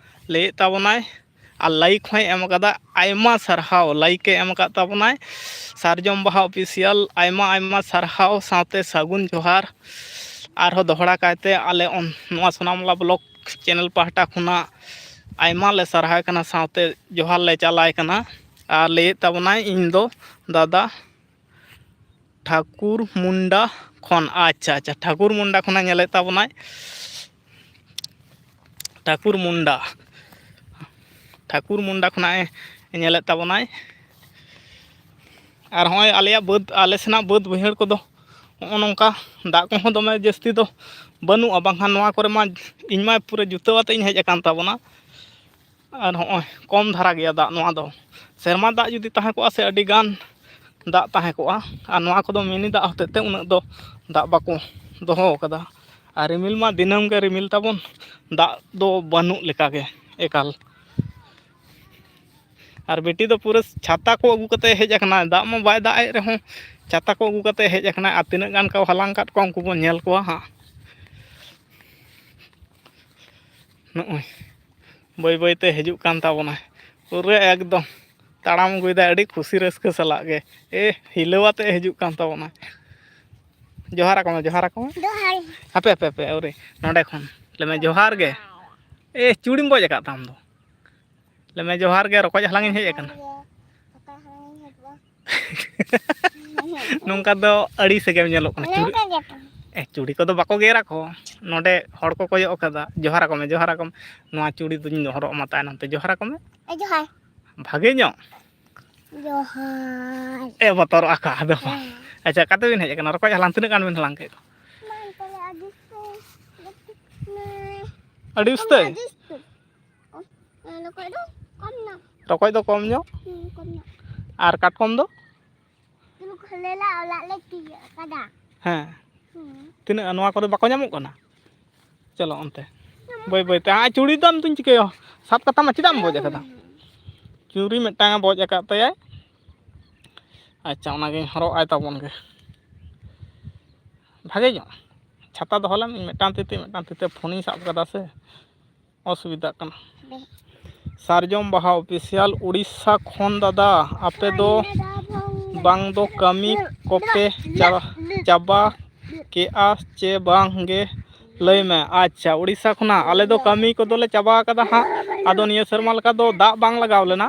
ᱞᱟᱹᱭᱮᱫ ᱛᱟᱵᱚᱱᱟᱭ, ᱟᱨ ᱞᱟᱭᱤᱠ ᱦᱚᱸᱭ ᱮᱢ ᱟᱠᱟᱫᱟ᱾ ᱟᱭᱢᱟ ᱥᱟᱨᱦᱟᱣ, ᱞᱟᱭᱤᱠ ᱮ ᱮᱢ ᱟᱠᱟᱫ ᱛᱟᱵᱚᱱᱟᱭ᱾ ᱥᱟᱨᱡᱚᱢ ᱵᱟᱦᱟ ᱚᱯᱷᱤᱥᱤᱭᱟᱞ ᱟᱭᱢᱟ ᱟᱭᱢᱟ ᱥᱟᱨᱦᱟᱣ ᱥᱟᱶᱛᱮ ᱥᱟᱹᱜᱩᱱ ᱡᱚᱦᱟᱨ᱾ ᱟᱨᱦᱚᱸ ᱫᱚᱦᱲᱟ ᱠᱟᱭᱛᱮ ᱟᱞᱮ ᱚᱱ-, ᱱᱚᱣᱟ ᱥᱳᱱᱟᱢᱩᱞᱟ ᱵᱞᱚᱜ ᱪᱮᱱᱮᱞ ᱯᱟᱦᱴᱟ ᱠᱷᱚᱱᱟᱜ ᱟᱭᱢᱟ ᱞᱮ ᱥᱟᱨᱦᱟᱣ ᱠᱟᱱᱟ, ᱥᱟᱶᱛᱮ ᱡᱚᱦᱟᱨ ᱞᱮ ᱪᱟᱞᱟᱭ ᱠᱟᱱᱟ᱾ ᱟᱨ ᱞᱟᱹᱭᱮᱫ ᱛᱟᱵᱚᱱᱟᱭ, ᱤᱧ ᱫᱚ ᱫᱟᱫᱟ ᱴᱷᱟᱠᱩᱨ ᱢᱩᱱᱰᱟ ᱠᱷᱚᱱ᱾ ᱟᱪᱪᱷᱟ, ᱟᱪᱪᱷᱟ, ᱴᱷᱟᱠᱩᱨ ᱢᱩᱱᱰᱟ ᱠᱷᱚᱱᱟᱜ ᱧᱮᱞᱮᱫ ᱛᱟᱵᱚᱱᱟᱭ᱾ ᱴᱷᱟᱠᱩᱨ ᱢᱩᱱᱰᱟ, ᱴᱷᱟᱠᱩᱨ ᱢᱩᱱᱰᱟ ᱠᱷᱚᱱᱟᱜ ᱮ ᱧᱮᱞᱮᱫ ᱛᱟᱵᱚᱱᱟᱭ᱾ ᱟᱨ ᱦᱚᱸᱜᱼᱚᱭ ᱟᱞᱮᱭᱟᱜ ᱵᱟᱹᱫᱽ, ᱟᱞᱮ ᱥᱮᱱᱟᱜ ᱵᱟᱹᱫᱽ ᱵᱟᱹᱭᱦᱟᱹᱲ ᱠᱚᱫᱚ ᱦᱚᱸᱜᱼᱚ ᱱᱚᱝᱠᱟ, ᱫᱟᱜ ᱠᱚᱦᱚᱸ ᱫᱚᱢᱮ ᱡᱟᱹᱥᱛᱤ ᱫᱚ ᱵᱟᱹᱱᱩᱜᱼᱟ, ᱵᱟᱝᱠᱷᱟᱱ ᱱᱚᱣᱟ ᱠᱚᱨᱮ ᱢᱟ ᱤᱧ ᱢᱟ ᱯᱩᱨᱟᱹ ᱡᱩᱛᱟᱹᱣ ᱟᱛᱮ ᱤᱧ ᱦᱮᱡ ᱟᱠᱟᱱ ᱛᱟᱵᱚᱱᱟ᱾ ᱟᱨ ᱦᱚᱸᱜᱼᱚᱭ ᱠᱚᱢ ᱫᱷᱟᱨᱟ ᱜᱮᱭᱟ ᱫᱟᱜ᱾ ᱱᱚᱣᱟ ᱫᱚ ᱥᱮᱨᱢᱟ ᱫᱟᱜ ᱡᱩᱫᱤ ᱛᱟᱦᱮᱸ ᱠᱚᱜᱼᱟ ᱥᱮ, ᱟᱹᱰᱤ ᱜᱟᱱ ᱫᱟᱜ ᱛᱟᱦᱮᱸ ᱠᱚᱜᱼᱟ᱾ ᱟᱨ ᱱᱚᱣᱟ ᱠᱚᱫᱚ ᱢᱤᱱᱤ ᱫᱟᱜ ᱦᱚᱛᱮᱡ ᱛᱮ ᱩᱱᱟᱹᱜ ᱫᱚ ᱫᱟᱜ ᱵᱟᱠᱚ ᱫᱚᱦᱚ ᱟᱠᱟᱫᱟ᱾ ᱟᱨ ᱨᱤᱢᱤᱞ ᱢᱟ ᱫᱤᱱᱟᱹᱢ ᱜᱮ ᱨᱤᱢᱤᱞ ᱛᱟᱵᱚᱱ, ᱫᱟᱜ ᱫᱚ ᱵᱟᱹᱱᱩᱜ ᱞᱮᱠᱟᱜᱮ ᱮᱠᱟᱞ᱾ ᱟᱨ ᱵᱤᱴᱤ ᱫᱚ ᱯᱩᱨᱟᱹ ᱪᱷᱟᱛᱟ ᱠᱚ ᱟᱹᱜᱩ ᱠᱟᱛᱮ ᱦᱮᱡ ᱟᱠᱟᱱᱟ, ᱫᱟᱜ ᱢᱟ ᱵᱟᱭ ᱫᱟᱜ ᱮᱫ ᱨᱮᱦᱚᱸ ᱪᱷᱟᱛᱟ ᱠᱚ ᱟᱹᱜᱩ ᱠᱟᱛᱮ ᱦᱮᱡ ᱟᱠᱟᱱᱟ᱾ ᱟᱨ ᱛᱤᱱᱟᱹᱜ ᱜᱟᱱ ᱠᱚ ᱦᱟᱞᱟᱝ ᱟᱠᱟᱫ ᱠᱚᱣᱟ, ᱩᱱᱠᱩ ᱵᱚᱱ ᱧᱮᱞ ᱠᱚᱣᱟ ᱦᱟᱸᱜ᱾ ᱱᱚᱜᱼᱚᱭ ᱵᱟᱹᱭ ᱵᱟᱹᱭ ᱛᱮ ᱦᱤᱡᱩᱜ ᱠᱟᱱ ᱛᱟᱵᱚᱱᱟᱭ, ᱯᱩᱨᱟᱹ ᱮᱠᱫᱚᱢ ᱛᱟᱲᱟᱢ ᱟᱹᱜᱩᱭᱮᱫᱟᱭ ᱟᱹᱰᱤ ᱠᱩᱥᱤ ᱨᱟᱹᱥᱠᱟᱹ ᱥᱟᱞᱟᱜ ᱜᱮ᱾ ᱮ, ᱦᱤᱞᱟᱹᱣ ᱟᱛᱮ ᱦᱤᱡᱩᱜ ᱠᱟᱱ ᱛᱟᱵᱚᱱᱟᱭ᱾ ᱡᱚᱦᱟᱨ ᱟᱠᱚ ᱢᱮ, ᱡᱚᱦᱟᱨ ᱟᱠᱚ ᱢᱮ᱾ ᱡᱚᱦᱟᱨ᱾ ᱦᱟᱯᱮ, ᱦᱟᱯᱮ, ᱦᱟᱯᱮ, ᱟᱹᱣᱨᱤ᱾ ᱱᱚᱸᱰᱮ ᱠᱷᱚᱱ ᱞᱟᱹᱭ ᱢᱮ, "ᱡᱚᱦᱟᱨ ᱜᱮ᱾" ᱮ, ᱪᱩᱲᱤᱢ ᱵᱚᱡ ᱟᱠᱟᱫ ᱛᱟᱢ ᱫᱚ᱾ ᱞᱟᱹᱭ ᱢᱮ, "ᱡᱚᱦᱟᱨ ᱜᱮ, ᱨᱚᱠᱚᱡ ᱦᱟᱞᱟᱝ ᱤᱧ ᱦᱮᱡ ᱟᱠᱟᱱᱟ᱾" ᱡᱚᱦᱟᱨ ᱜᱮ, ᱨᱚᱠᱚᱡ ᱦᱟᱞᱟᱝ ᱤᱧ ᱦᱮᱡ ᱟᱠᱟᱱᱟ᱾ ᱱᱚᱝᱠᱟ ᱫᱚ ᱟᱹᱲᱤᱥ ᱜᱮᱢ ᱧᱮᱞᱚᱜ ᱠᱟᱱᱟ᱾ ᱪᱩᱲᱤ, ᱱᱚᱝᱠᱟ ᱜᱮ ᱛᱚ᱾ ᱮ, ᱪᱩᱲᱤ ᱠᱚᱫᱚ ᱵᱟᱠᱚ ᱜᱮᱨ ᱟᱠᱚ᱾ ᱱᱚᱸᱰᱮ ᱦᱚᱲ ᱠᱚ ᱠᱚᱭᱚᱜ ᱠᱟᱫᱟ᱾ ᱡᱚᱦᱟᱨ ᱟᱠᱚ ᱢᱮ, ᱡᱚᱦᱟᱨ ᱟᱠᱚ ᱢᱮ᱾ ᱱᱚᱣᱟ ᱪᱩᱲᱤ ᱫᱚᱧ ᱦᱚᱨᱚᱜ ᱟᱢᱟ ᱛᱟᱭᱱᱚᱢ ᱛᱮ᱾ ᱡᱚᱦᱟᱨ ᱟᱠᱚ ᱢᱮ᱾ ᱮ, ᱡᱚᱦᱟᱨ᱾ ᱵᱷᱟᱜᱮ ᱧᱚᱜ᱾ ᱡᱚᱦᱟᱨ᱾ ᱮ, ᱵᱚᱛᱚᱨᱚᱜ ᱟᱠᱚ ᱟᱫᱚ᱾ ᱦᱮᱸ᱾ ᱟᱪᱪᱷᱟ, ᱚᱠᱟ ᱛᱮᱵᱤᱱ ᱦᱮᱡ ᱟᱠᱟᱱᱟ? ᱨᱚᱠᱚᱡ ᱦᱟᱞᱟᱝ ᱛᱤᱱᱟᱹᱜ ᱜᱟᱱ ᱵᱤᱱ ᱦᱟᱞᱟᱝ ᱠᱮᱫ ᱠᱚᱣᱟ? ᱵᱟᱝ, ᱛᱟᱦᱞᱮ ᱟᱹᱰᱤ ᱩᱥᱛᱟᱹᱨ᱾ ᱟᱹᱰᱤ ᱩᱥᱛᱟᱹᱭ? ᱟᱹᱰᱤ ᱩᱥᱛᱟᱹᱨ᱾ ᱠᱚᱢ, ᱮ, ᱨᱚᱠᱚᱡ ᱫᱚ ᱠᱚᱢ ᱧᱚᱜ᱾ ᱨᱚᱠᱚᱡ ᱫᱚ ᱠᱚᱢ ᱧᱚᱜ? ᱦᱩᱸ, ᱠᱚᱢ ᱧᱚᱜ᱾ ᱟᱨ ᱠᱟᱴᱠᱚᱢ ᱫᱚ? ᱪᱩᱞᱩ ᱠᱷᱟᱹᱞᱮᱞᱟ ᱚᱲᱟᱜ ᱞᱮ ᱛᱤᱭᱟᱹᱜ ᱟᱠᱟᱫᱟ᱾ ᱦᱮᱸ᱾ ᱦᱩᱸ᱾ ᱛᱤᱱᱟᱹᱜ, ᱱᱚᱣᱟ ᱠᱚᱨᱮ ᱵᱟᱠᱚ ᱧᱟᱢᱚᱜ ᱠᱟᱱᱟ? ᱪᱚᱞᱚ ᱚᱱᱛᱮ᱾ ᱧᱟᱢᱚᱜ ᱵᱟᱹᱭ ᱵᱟᱹᱭ ᱛᱮ᱾ ᱟᱨ ᱪᱩᱲᱤ ᱫᱚ ᱟᱢ ᱫᱚᱧ ᱪᱤᱠᱟᱹᱭᱟ? ᱥᱟᱵ ᱠᱟᱛᱟᱢᱟ, ᱪᱮᱫᱟᱜ ᱮᱢ ᱵᱚᱡ ᱟᱠᱟᱫᱟ? ᱦᱩᱸ᱾ ᱪᱩᱲᱤ ᱢᱤᱫᱴᱟᱝ ᱮ ᱵᱚᱡ ᱟᱠᱟᱫ ᱛᱟᱭᱟᱭ᱾ ᱟᱪᱪᱷᱟ, ᱚᱱᱟᱜᱤᱧ ᱦᱚᱨᱚᱜ ᱟᱭ ᱛᱟᱵᱚᱱ ᱜᱮ᱾ ᱵᱷᱟᱜᱮ ᱧᱚᱜ᱾ ᱪᱷᱟᱛᱟ ᱫᱚᱦᱚ ᱞᱮᱢ, ᱤᱧ ᱢᱤᱫᱴᱟᱝ ᱛᱤ ᱛᱮ, ᱢᱤᱫᱴᱟᱝ ᱛᱤ ᱛᱮ ᱯᱷᱳᱱᱤᱧ ᱥᱟᱵ ᱠᱟᱫᱟ ᱥᱮ᱾ ᱚᱥᱩᱵᱤᱫᱷᱟᱜ ᱠᱟᱱᱟ᱾ ᱵᱮ- ᱥᱟᱨᱡᱚᱢ ᱵᱟᱦᱟ ᱚᱯᱷᱤᱥᱤᱭᱟᱞ ᱩᱲᱤᱥᱥᱟ ᱠᱷᱚᱱ ᱫᱟᱫᱟ, ᱟᱯᱮ ᱫᱚ ᱟᱞᱮ ᱫᱚ ᱵᱚᱝᱜᱟᱞᱤ᱾ ᱵᱟᱝ ᱫᱚ ᱠᱟᱹᱢᱤ ᱠᱚᱯᱮ ᱪᱟ-, ᱪᱟᱵᱟ ᱠᱮᱜᱼᱟ ᱪᱮ ᱵᱟᱝ ᱜᱮ? ᱞᱟᱹᱭ ᱢᱮ᱾ ᱟᱪᱪᱷᱟ, ᱩᱲᱤᱥᱥᱟ ᱠᱷᱚᱱᱟᱜ ᱟᱞᱮ ᱫᱚ ᱠᱟᱹᱢᱤ ᱠᱚᱫᱚᱞᱮ ᱪᱟᱵᱟ ᱟᱠᱟᱫᱟ ᱦᱟᱸᱜ᱾ ᱟᱫᱚ ᱱᱤᱭᱟᱹ ᱥᱮᱨᱢᱟ ᱞᱮᱠᱟ ᱫᱚ ᱫᱟᱜ ᱵᱟᱝ ᱞᱟᱜᱟᱣ ᱞᱮᱱᱟ,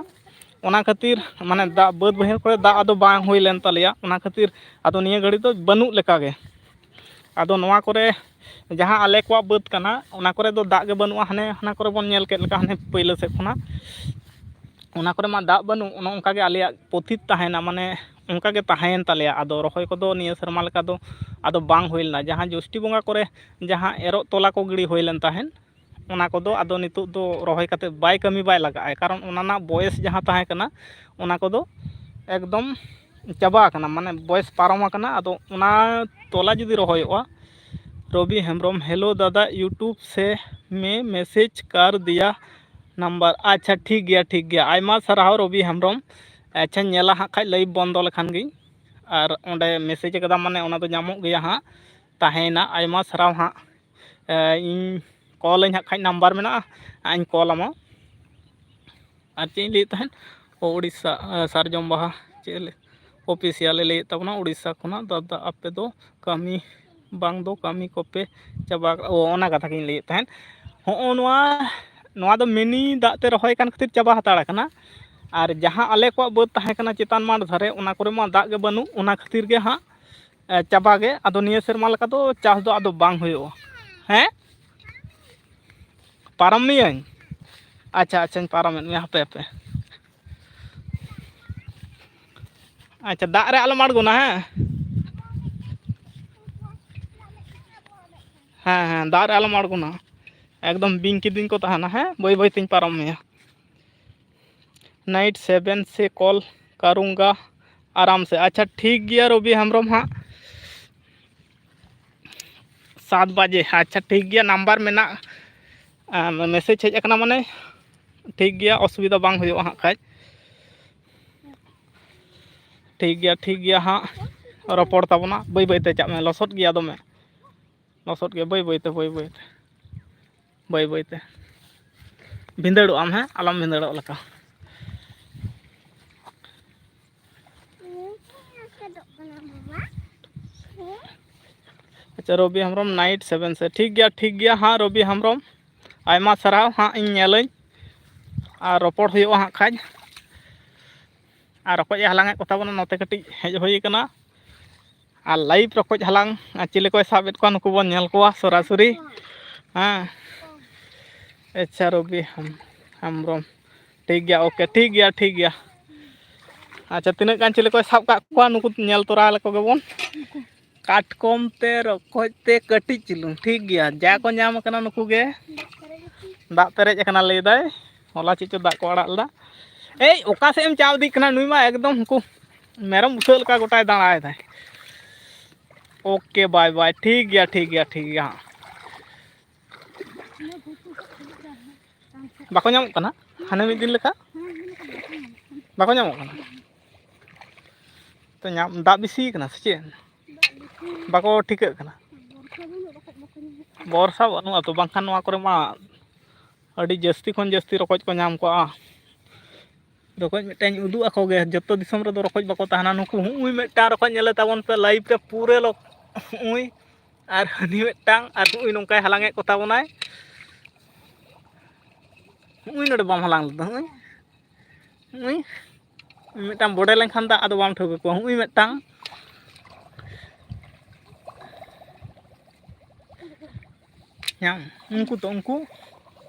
ᱚᱱᱟ ᱠᱷᱟᱹᱛᱤᱨ ᱢᱟᱱᱮ ᱫᱟᱜ, ᱵᱟᱹᱫᱽ ᱵᱟᱹᱭᱦᱟᱹᱲ ᱠᱚᱨᱮ ᱫᱟᱜ ᱟᱫᱚ ᱵᱟᱝ ᱦᱩᱭ ᱞᱮᱱ ᱛᱟᱞᱮᱭᱟ᱾ ᱚᱱᱟ ᱠᱷᱟᱹᱛᱤᱨ ᱟᱫᱚ ᱱᱤᱭᱟᱹ ᱜᱷᱟᱹᱲᱤ ᱫᱚ ᱵᱟᱹᱱᱩᱜ ᱞᱮᱠᱟ ᱜᱮ᱾ ᱟᱫᱚ ᱱᱚᱣᱟ ᱠᱚᱨᱮ ᱡᱟᱦᱟᱸ ᱟᱞᱮ ᱠᱚᱣᱟᱜ ᱵᱟᱹᱫᱽ ᱠᱟᱱᱟ, ᱚᱱᱟ ᱠᱚᱨᱮ ᱫᱚ ᱫᱟᱜ ᱜᱮ ᱵᱟᱹᱱᱩᱜᱼᱟ᱾ ᱦᱟᱱᱮ ᱦᱟᱱᱟ ᱠᱚᱨᱮ ᱵᱚᱱ ᱧᱮᱞ ᱠᱮᱫ ᱞᱮᱠᱟ, ᱦᱟᱱᱮ ᱯᱟᱹᱭᱞᱟᱹ ᱥᱮᱫ ᱠᱷᱚᱱᱟᱜ ᱚᱱᱟ ᱠᱚᱨᱮ ᱢᱟ ᱫᱟᱜ ᱵᱟᱹᱱᱩᱜ, ᱚᱱᱮ ᱚᱱᱠᱟ ᱜᱮ ᱟᱞᱮᱭᱟᱜ ᱯᱚᱛᱤᱛ ᱛᱟᱦᱮᱱᱟ, ᱢᱟᱱᱮ ᱚᱱᱠᱟ ᱜᱮ ᱛᱟᱦᱮᱸᱭᱮᱱ ᱛᱟᱞᱮᱭᱟ᱾ ᱟᱫᱚ ᱨᱚᱦᱚᱭ ᱠᱚᱫᱚ ᱱᱤᱭᱟᱹ ᱥᱮᱨᱢᱟ ᱞᱮᱠᱟ ᱫᱚ ᱟᱫᱚ ᱵᱟᱝ ᱦᱩᱭ ᱞᱮᱱᱟ᱾ ᱡᱟᱦᱟᱸ ᱡᱳᱥᱴᱤ ᱵᱚᱸᱜᱟ ᱠᱚᱨᱮ ᱡᱟᱦᱟᱸ ᱮᱨᱚᱜ ᱛᱚᱞᱟ ᱠᱚ ᱜᱤᱲᱤ ᱦᱩᱭ ᱞᱮᱱ ᱛᱟᱦᱮᱸᱫ, ᱚᱱᱟ ᱠᱚᱫᱚ ᱟᱫᱚ ᱱᱤᱛᱚᱜ ᱫᱚ ᱨᱚᱦᱚᱭ ᱠᱟᱛᱮ ᱵᱟᱭ ᱠᱟᱹᱢᱤ ᱵᱟᱭ ᱞᱟᱜᱟᱜᱼᱟ, ᱠᱟᱨᱚᱱ ᱚᱱᱟ ᱨᱮᱱᱟᱜ ᱵᱚᱭᱮᱥ ᱡᱟᱦᱟᱸ ᱛᱟᱦᱮᱸ ᱠᱟᱱᱟ, ᱚᱱᱟ ᱠᱚᱫᱚ ᱮᱠᱫᱚᱢ ᱪᱟᱵᱟ ᱟᱠᱟᱱᱟ, ᱢᱟᱱᱮ ᱵᱚᱭᱮᱥ ᱯᱟᱨᱚᱢ ᱟᱠᱟᱱᱟ᱾ ᱟᱫᱚ ᱚᱱᱟ ᱛᱚᱞᱟ ᱡᱩᱫᱤ ᱨᱚᱦᱚᱭᱚᱜᱼᱟ, ᱨᱚᱵᱤ ᱦᱮᱢᱵᱨᱚᱢ, hello ᱫᱟᱫᱟ, YouTube ᱥᱮ ᱢᱮ ᱢᱮᱥᱮᱡᱽ ᱠᱟᱨ ᱫᱤᱭᱟ ᱱᱟᱢᱵᱟᱨ᱾ ᱟᱪᱪᱷᱟ, ᱴᱷᱤᱠ ᱜᱮᱭᱟ, ᱴᱷᱤᱠ ᱜᱮᱭᱟ, ᱟᱭᱢᱟ ᱥᱟᱨᱦᱟᱣ ᱨᱚᱵᱤ ᱦᱮᱢᱵᱨᱚᱢ᱾ ᱟᱪᱪᱷᱟᱧ ᱧᱮᱞᱟ ᱦᱟᱸᱜ ᱠᱷᱟᱡ, ᱞᱟᱭᱤᱵᱷ ᱵᱚᱱᱫᱚ ᱞᱮᱠᱷᱟᱱ ᱜᱤᱧ᱾ ᱟᱨ ᱚᱸᱰᱮ ᱢᱮᱥᱮᱡᱽ ᱠᱟᱫᱟ, ᱢᱟᱱᱮ ᱚᱱᱟ ᱫᱚ ᱧᱟᱢᱚᱜ ᱜᱮᱭᱟ ᱦᱟᱸᱜ, ᱛᱟᱦᱮᱸᱭᱮᱱᱟ᱾ ᱟᱭᱢᱟ ᱥᱟᱨᱦᱟᱣ ᱦᱟᱸᱜ᱾ ᱮ, ᱤᱧ ᱠᱚᱞᱟᱹᱧ ᱦᱟᱸᱜ ᱠᱷᱟᱡ, ᱱᱟᱢᱵᱟᱨ ᱢᱮᱱᱟᱜᱼᱟ, ᱟᱨ ᱤᱧ ᱠᱚᱞ ᱟᱢᱟ᱾ ᱟᱨ ᱪᱮᱫ ᱤᱧ ᱞᱟᱹᱭᱮᱫ ᱛᱟᱦᱮᱸᱫ, ᱳ, ᱩᱲᱤᱥᱥᱟ, ᱮ, ᱥᱟᱨᱡᱚᱢ ᱵᱟᱦᱟ ᱪᱮᱫ ᱞᱮ-, ᱚᱯᱷᱤᱥᱤᱭᱟᱞᱮ ᱞᱟᱹᱭᱮᱫ ᱛᱟᱵᱚᱱᱟ, ᱩᱲᱤᱥᱥᱟ ᱠᱷᱚᱱᱟᱜ ᱫᱟᱫᱟ ᱟᱯᱮ ᱫᱚ ᱠᱟᱹᱢᱤ ᱵᱟᱝ ᱫᱚ ᱠᱟᱹᱢᱤ ᱠᱚᱯᱮ ᱪᱟᱵᱟ ᱠᱟᱜᱼᱟ᱾ ᱳ, ᱚᱱᱟ ᱠᱟᱛᱷᱟ ᱜᱤᱧ ᱞᱟᱹᱭᱮᱫ ᱛᱟᱦᱮᱸᱫ᱾ ᱦᱚᱸᱜᱼᱚ ᱱᱚᱣᱟ, ᱱᱚᱣᱟ ᱫᱚ ᱢᱤᱱᱤ ᱫᱟᱜ ᱛᱮ ᱨᱚᱦᱚᱭ ᱠᱟᱱ ᱠᱷᱟᱹᱛᱤᱨ ᱪᱟᱵᱟ ᱦᱟᱛᱟᱲ ᱟᱠᱟᱱᱟ᱾ ᱟᱨ ᱡᱟᱦᱟᱸ ᱟᱞᱮ ᱠᱚᱣᱟᱜ ᱵᱟᱹᱫᱽ ᱛᱟᱦᱮᱸ ᱠᱟᱱᱟ ᱪᱮᱛᱟᱱ ᱢᱟᱴᱷ ᱫᱷᱟᱨᱮ, ᱚᱱᱟ ᱠᱚᱨᱮ ᱢᱟ ᱫᱟᱜ ᱜᱮ ᱵᱟᱹᱱᱩᱜ, ᱚᱱᱟ ᱠᱷᱟᱹᱛᱤᱨ ᱜᱮ ᱦᱟᱸᱜ, ᱮ, ᱪᱟᱵᱟ ᱜᱮ᱾ ᱟᱫᱚ ᱱᱤᱭᱟᱹ ᱥᱮᱨᱢᱟ ᱞᱮᱠᱟ ᱫᱚ ᱪᱟᱥ ᱫᱚ ᱟᱫᱚ ᱵᱟᱝ ᱦᱩᱭᱩᱜᱼᱟ᱾ ᱦᱮᱸ, ᱯᱟᱨᱚᱢ ᱢᱤᱭᱟᱹᱧ᱾ ᱟᱪᱪᱷᱟ, ᱟᱪᱪᱷᱟᱧ ᱯᱟᱨᱚᱢᱮᱫ ᱢᱮᱭᱟ, ᱦᱟᱯᱮ, ᱦᱟᱯᱮ᱾ ᱟᱪᱪᱷᱟ, ᱫᱟᱜ ᱨᱮ ᱟᱞᱚᱢ ᱟᱬᱜᱚᱱᱟ, ᱦᱮᱸ? ᱦᱮᱸ, ᱦᱮᱸ, ᱫᱟᱜ ᱨᱮ ᱟᱞᱚᱢ ᱟᱬᱜᱚᱱᱟ᱾ ᱮᱠᱫᱚᱢ ᱵᱤᱧ ᱠᱤᱫᱤᱧ ᱠᱚ ᱛᱟᱦᱮᱱᱟ, ᱦᱮᱸ? ᱵᱟᱹᱭ ᱵᱟᱹᱭ ᱛᱤᱧ ᱯᱟᱨᱚᱢ ᱢᱮᱭᱟ᱾ Night seven ᱥᱮ call ᱠᱟᱨᱩᱸᱜᱟ ᱟᱨᱟᱢ ᱥᱮ᱾ ᱟᱪᱪᱷᱟ, ᱴᱷᱤᱠ ᱜᱮᱭᱟ ᱨᱚᱵᱤ ᱦᱮᱢᱵᱨᱚᱢ ᱦᱟᱸᱜ, ᱥᱟᱛ ᱵᱟᱡᱮ᱾ ᱟᱪᱪᱷᱟ, ᱴᱷᱤᱠ ᱜᱮᱭᱟ, ᱱᱟᱢᱵᱟᱨ ᱢᱮᱱᱟᱜ, ᱟᱸ, ᱢᱮᱥᱮᱡᱽ ᱦᱮᱡ ᱟᱠᱟᱱᱟ, ᱢᱟᱱᱮ ᱴᱷᱤᱠ ᱜᱮᱭᱟ, ᱚᱥᱩᱵᱤᱫᱷᱟ ᱵᱟᱝ ᱦᱩᱭᱩᱜᱼᱟ ᱦᱟᱸᱜ ᱠᱷᱟᱡ᱾ ᱴᱷᱤᱠ ᱜᱮᱭᱟ, ᱴᱷᱤᱠ ᱜᱮᱭᱟ ᱦᱟᱸᱜ, ᱨᱚᱯᱚᱲ ᱛᱟᱵᱚᱱᱟ᱾ ᱵᱟᱹᱭ ᱵᱟᱹᱭ ᱛᱮ ᱪᱟᱜ ᱢᱮ, ᱞᱚᱥᱚᱫ ᱜᱮᱭᱟ ᱫᱚᱢᱮ, ᱞᱚᱥᱚᱫ ᱜᱮ, ᱵᱟᱹᱭ ᱵᱟᱹᱭ ᱛᱮ, ᱵᱟᱹᱭ ᱵᱟᱹᱭ ᱛᱮ, ᱵᱟᱹᱭ ᱵᱟᱹᱭ ᱛᱮ᱾ ᱵᱷᱤᱸᱫᱟᱹᱲᱚᱜ ᱟᱢ, ᱦᱮᱸ, ᱟᱞᱚᱢ ᱵᱷᱤᱸᱫᱟᱹᱲᱚᱜ ᱞᱮᱠᱟ᱾ ᱟᱪᱪᱷᱟ, ᱨᱚᱵᱤ ᱦᱮᱢᱵᱨᱚᱢ ᱱᱟᱭᱤᱴ ᱥᱮᱵᱷᱮᱱ ᱥᱮ᱾ ᱴᱷᱤᱠ ᱜᱮᱭᱟ, ᱴᱷᱤᱠ ᱜᱮᱭᱟ ᱦᱟᱸᱜ ᱨᱚᱵᱤ ᱦᱮᱢᱵᱨᱚᱢ, ᱟᱭᱢᱟ ᱥᱟᱨᱦᱟᱣ ᱦᱟᱸᱜ, ᱤᱧ ᱧᱮᱞᱟᱹᱧ ᱟᱨ ᱨᱚᱯᱚᱲ ᱦᱩᱭᱩᱜᱼᱟ ᱦᱟᱸᱜ ᱠᱷᱟᱡ᱾ ᱟᱨ ᱨᱚᱠᱚᱡ ᱮ ᱦᱟᱞᱟᱝ ᱮᱫ ᱠᱚ ᱛᱟᱵᱚᱱᱟ, ᱱᱚᱛᱮ ᱠᱟᱹᱴᱤᱡ ᱦᱮᱡ ᱦᱩᱭ ᱟᱠᱟᱱᱟ᱾ ᱟᱨ ᱞᱟᱭᱤᱵᱷ ᱨᱚᱠᱚᱡ ᱦᱟᱞᱟᱝ, ᱟᱨ ᱪᱤᱞᱤ ᱠᱚᱭ ᱥᱟᱵ ᱮᱫ ᱠᱚᱣᱟ, ᱱᱩᱠᱩ ᱵᱚᱱ ᱧᱮᱞ ᱠᱚᱣᱟ ᱥᱚᱨᱟᱥᱚᱨᱤ᱾ ᱦᱮᱸ, ᱟᱪᱪᱷᱟ, ᱨᱚᱵᱤ ᱦᱮᱢ-, ᱦᱮᱢᱵᱨᱚᱢ᱾ ᱴᱷᱤᱠ ᱜᱮᱭᱟ, ᱳᱠᱮ, ᱴᱷᱤᱠ ᱜᱮᱭᱟ, ᱴᱷᱤᱠ ᱜᱮᱭᱟ᱾ ᱟᱪᱪᱷᱟ, ᱛᱤᱱᱟᱹᱜ ᱜᱟᱱ ᱪᱤᱞᱤ ᱠᱚᱭ ᱥᱟᱵ ᱠᱟᱜ ᱠᱚᱣᱟ, ᱱᱩᱠᱩ ᱧᱮᱞ ᱛᱚᱨᱟ ᱞᱮᱠᱚ ᱜᱮᱵᱚᱱ᱾ ᱠᱟᱴᱠᱚᱢ ᱛᱮ, ᱨᱚᱠᱚᱡ ᱛᱮ, ᱠᱟᱹᱴᱤᱡ ᱪᱩᱞᱩᱝ, ᱴᱷᱤᱠ ᱜᱮᱭᱟ, ᱡᱟ ᱠᱚ ᱧᱟᱢ ᱟᱠᱟᱱᱟ ᱱᱩᱠᱩ ᱜᱮ᱾ ᱫᱟᱜ ᱯᱮᱨᱮᱡ ᱟᱠᱟᱱᱟ, ᱞᱟᱹᱭ ᱫᱟᱭ ᱦᱚᱞᱟ ᱪᱮᱫ ᱪᱚ ᱫᱟᱜ ᱠᱚ ᱟᱲᱟᱜ ᱞᱮᱫᱟ᱾ ᱮᱭ, ᱚᱠᱟ ᱥᱮᱫ ᱮᱢ ᱪᱟᱣ ᱤᱫᱤᱜ ᱠᱟᱱᱟ? ᱱᱩᱭ ᱢᱟ ᱮᱠᱫᱚᱢ ᱩᱱᱠᱩ ᱢᱮᱨᱚᱢ ᱵᱩᱥᱟᱹᱜ ᱞᱮᱠᱟ ᱜᱚᱴᱟᱭ ᱫᱟᱬᱟᱭᱮᱫᱟᱭ᱾ ᱳᱠᱮ, ᱵᱟᱭ ᱵᱟᱭ, ᱴᱷᱤᱠ ᱜᱮᱭᱟ, ᱴᱷᱤᱠ ᱜᱮᱭᱟ, ᱴᱷᱤᱠ ᱜᱮᱭᱟ ᱦᱟᱸᱜ᱾ ᱵᱟᱠᱚ ᱧᱟᱢᱚᱜ ᱠᱟᱱᱟ ᱦᱟᱱᱮ ᱢᱤᱫ ᱫᱤᱱ ᱞᱮᱠᱟ? ᱵᱟᱠᱚ ᱧᱟᱢᱚᱜ ᱠᱟᱱᱟ? ᱛᱚ, ᱧᱟᱢ, ᱫᱟᱜ ᱵᱮᱥᱤ ᱠᱟᱱᱟ ᱥᱮ ᱪᱮᱫ? ᱵᱟᱠᱚ ᱴᱷᱤᱠᱟᱹᱜ ᱠᱟᱱᱟ᱾ ᱵᱚᱨᱥᱟ ᱵᱟᱹᱱᱩᱜᱼᱟ ᱛᱚ, ᱵᱟᱝᱠᱷᱟᱱ ᱱᱚᱣᱟ ᱠᱚᱨᱮ ᱢᱟ ᱟᱹᱰᱤ ᱡᱟᱹᱥᱛᱤ ᱠᱷᱚᱱ ᱡᱟᱹᱥᱛᱤ ᱨᱚᱠᱚᱡ ᱠᱚ ᱧᱟᱢ ᱠᱚᱜᱼᱟ᱾ ᱨᱚᱠᱚᱡ ᱢᱤᱫᱴᱟᱝ ᱩᱫᱩᱜ ᱟᱠᱚ ᱜᱮ, ᱡᱚᱛᱚ ᱫᱤᱥᱚᱢ ᱨᱮᱫᱚ ᱨᱚᱠᱚᱡ ᱵᱟᱠᱚ ᱛᱟᱦᱮᱱᱟ᱾ ᱱᱩᱠᱩ ᱦᱩᱸᱜᱼᱩᱭ ᱢᱤᱫᱴᱟᱝ ᱨᱚᱠᱚᱡ ᱧᱮᱞᱮ ᱛᱟᱵᱚᱱ ᱯᱮ ᱞᱟᱭᱤᱵᱷ ᱨᱮ ᱯᱩᱨᱟᱹ ᱞᱚ-, ᱦᱩᱸᱜᱼᱩᱭ, ᱟᱨ ᱦᱟᱹᱱᱤ ᱢᱤᱫᱴᱟᱝ, ᱟᱨ ᱦᱩᱸᱜᱼᱩᱭ ᱱᱚᱝᱠᱟᱭ ᱦᱟᱞᱟᱝ ᱮᱫ ᱠᱚ ᱛᱟᱵᱚᱱᱟᱭ᱾ ᱦᱩᱸᱜᱼᱩᱭ ᱱᱚᱰᱮ ᱵᱟᱢ ᱦᱟᱞᱟᱝ ᱞᱮᱫᱟ, ᱦᱩᱸᱜᱼᱩᱭ, ᱦᱩᱸᱜᱼᱩᱭ ᱢᱤᱫᱴᱟᱝ ᱵᱚᱰᱮ ᱞᱮᱱᱠᱷᱟᱱ ᱫᱚ ᱟᱫᱚ ᱵᱟᱢ ᱴᱷᱟᱹᱣᱠᱟᱹ ᱠᱚᱣᱟ᱾ ᱦᱩᱸᱜᱼᱩᱭ ᱢᱤᱫᱴᱟᱝ ᱧᱟᱢ, ᱩᱱᱠᱩ ᱛᱚ, ᱩᱱᱠᱩ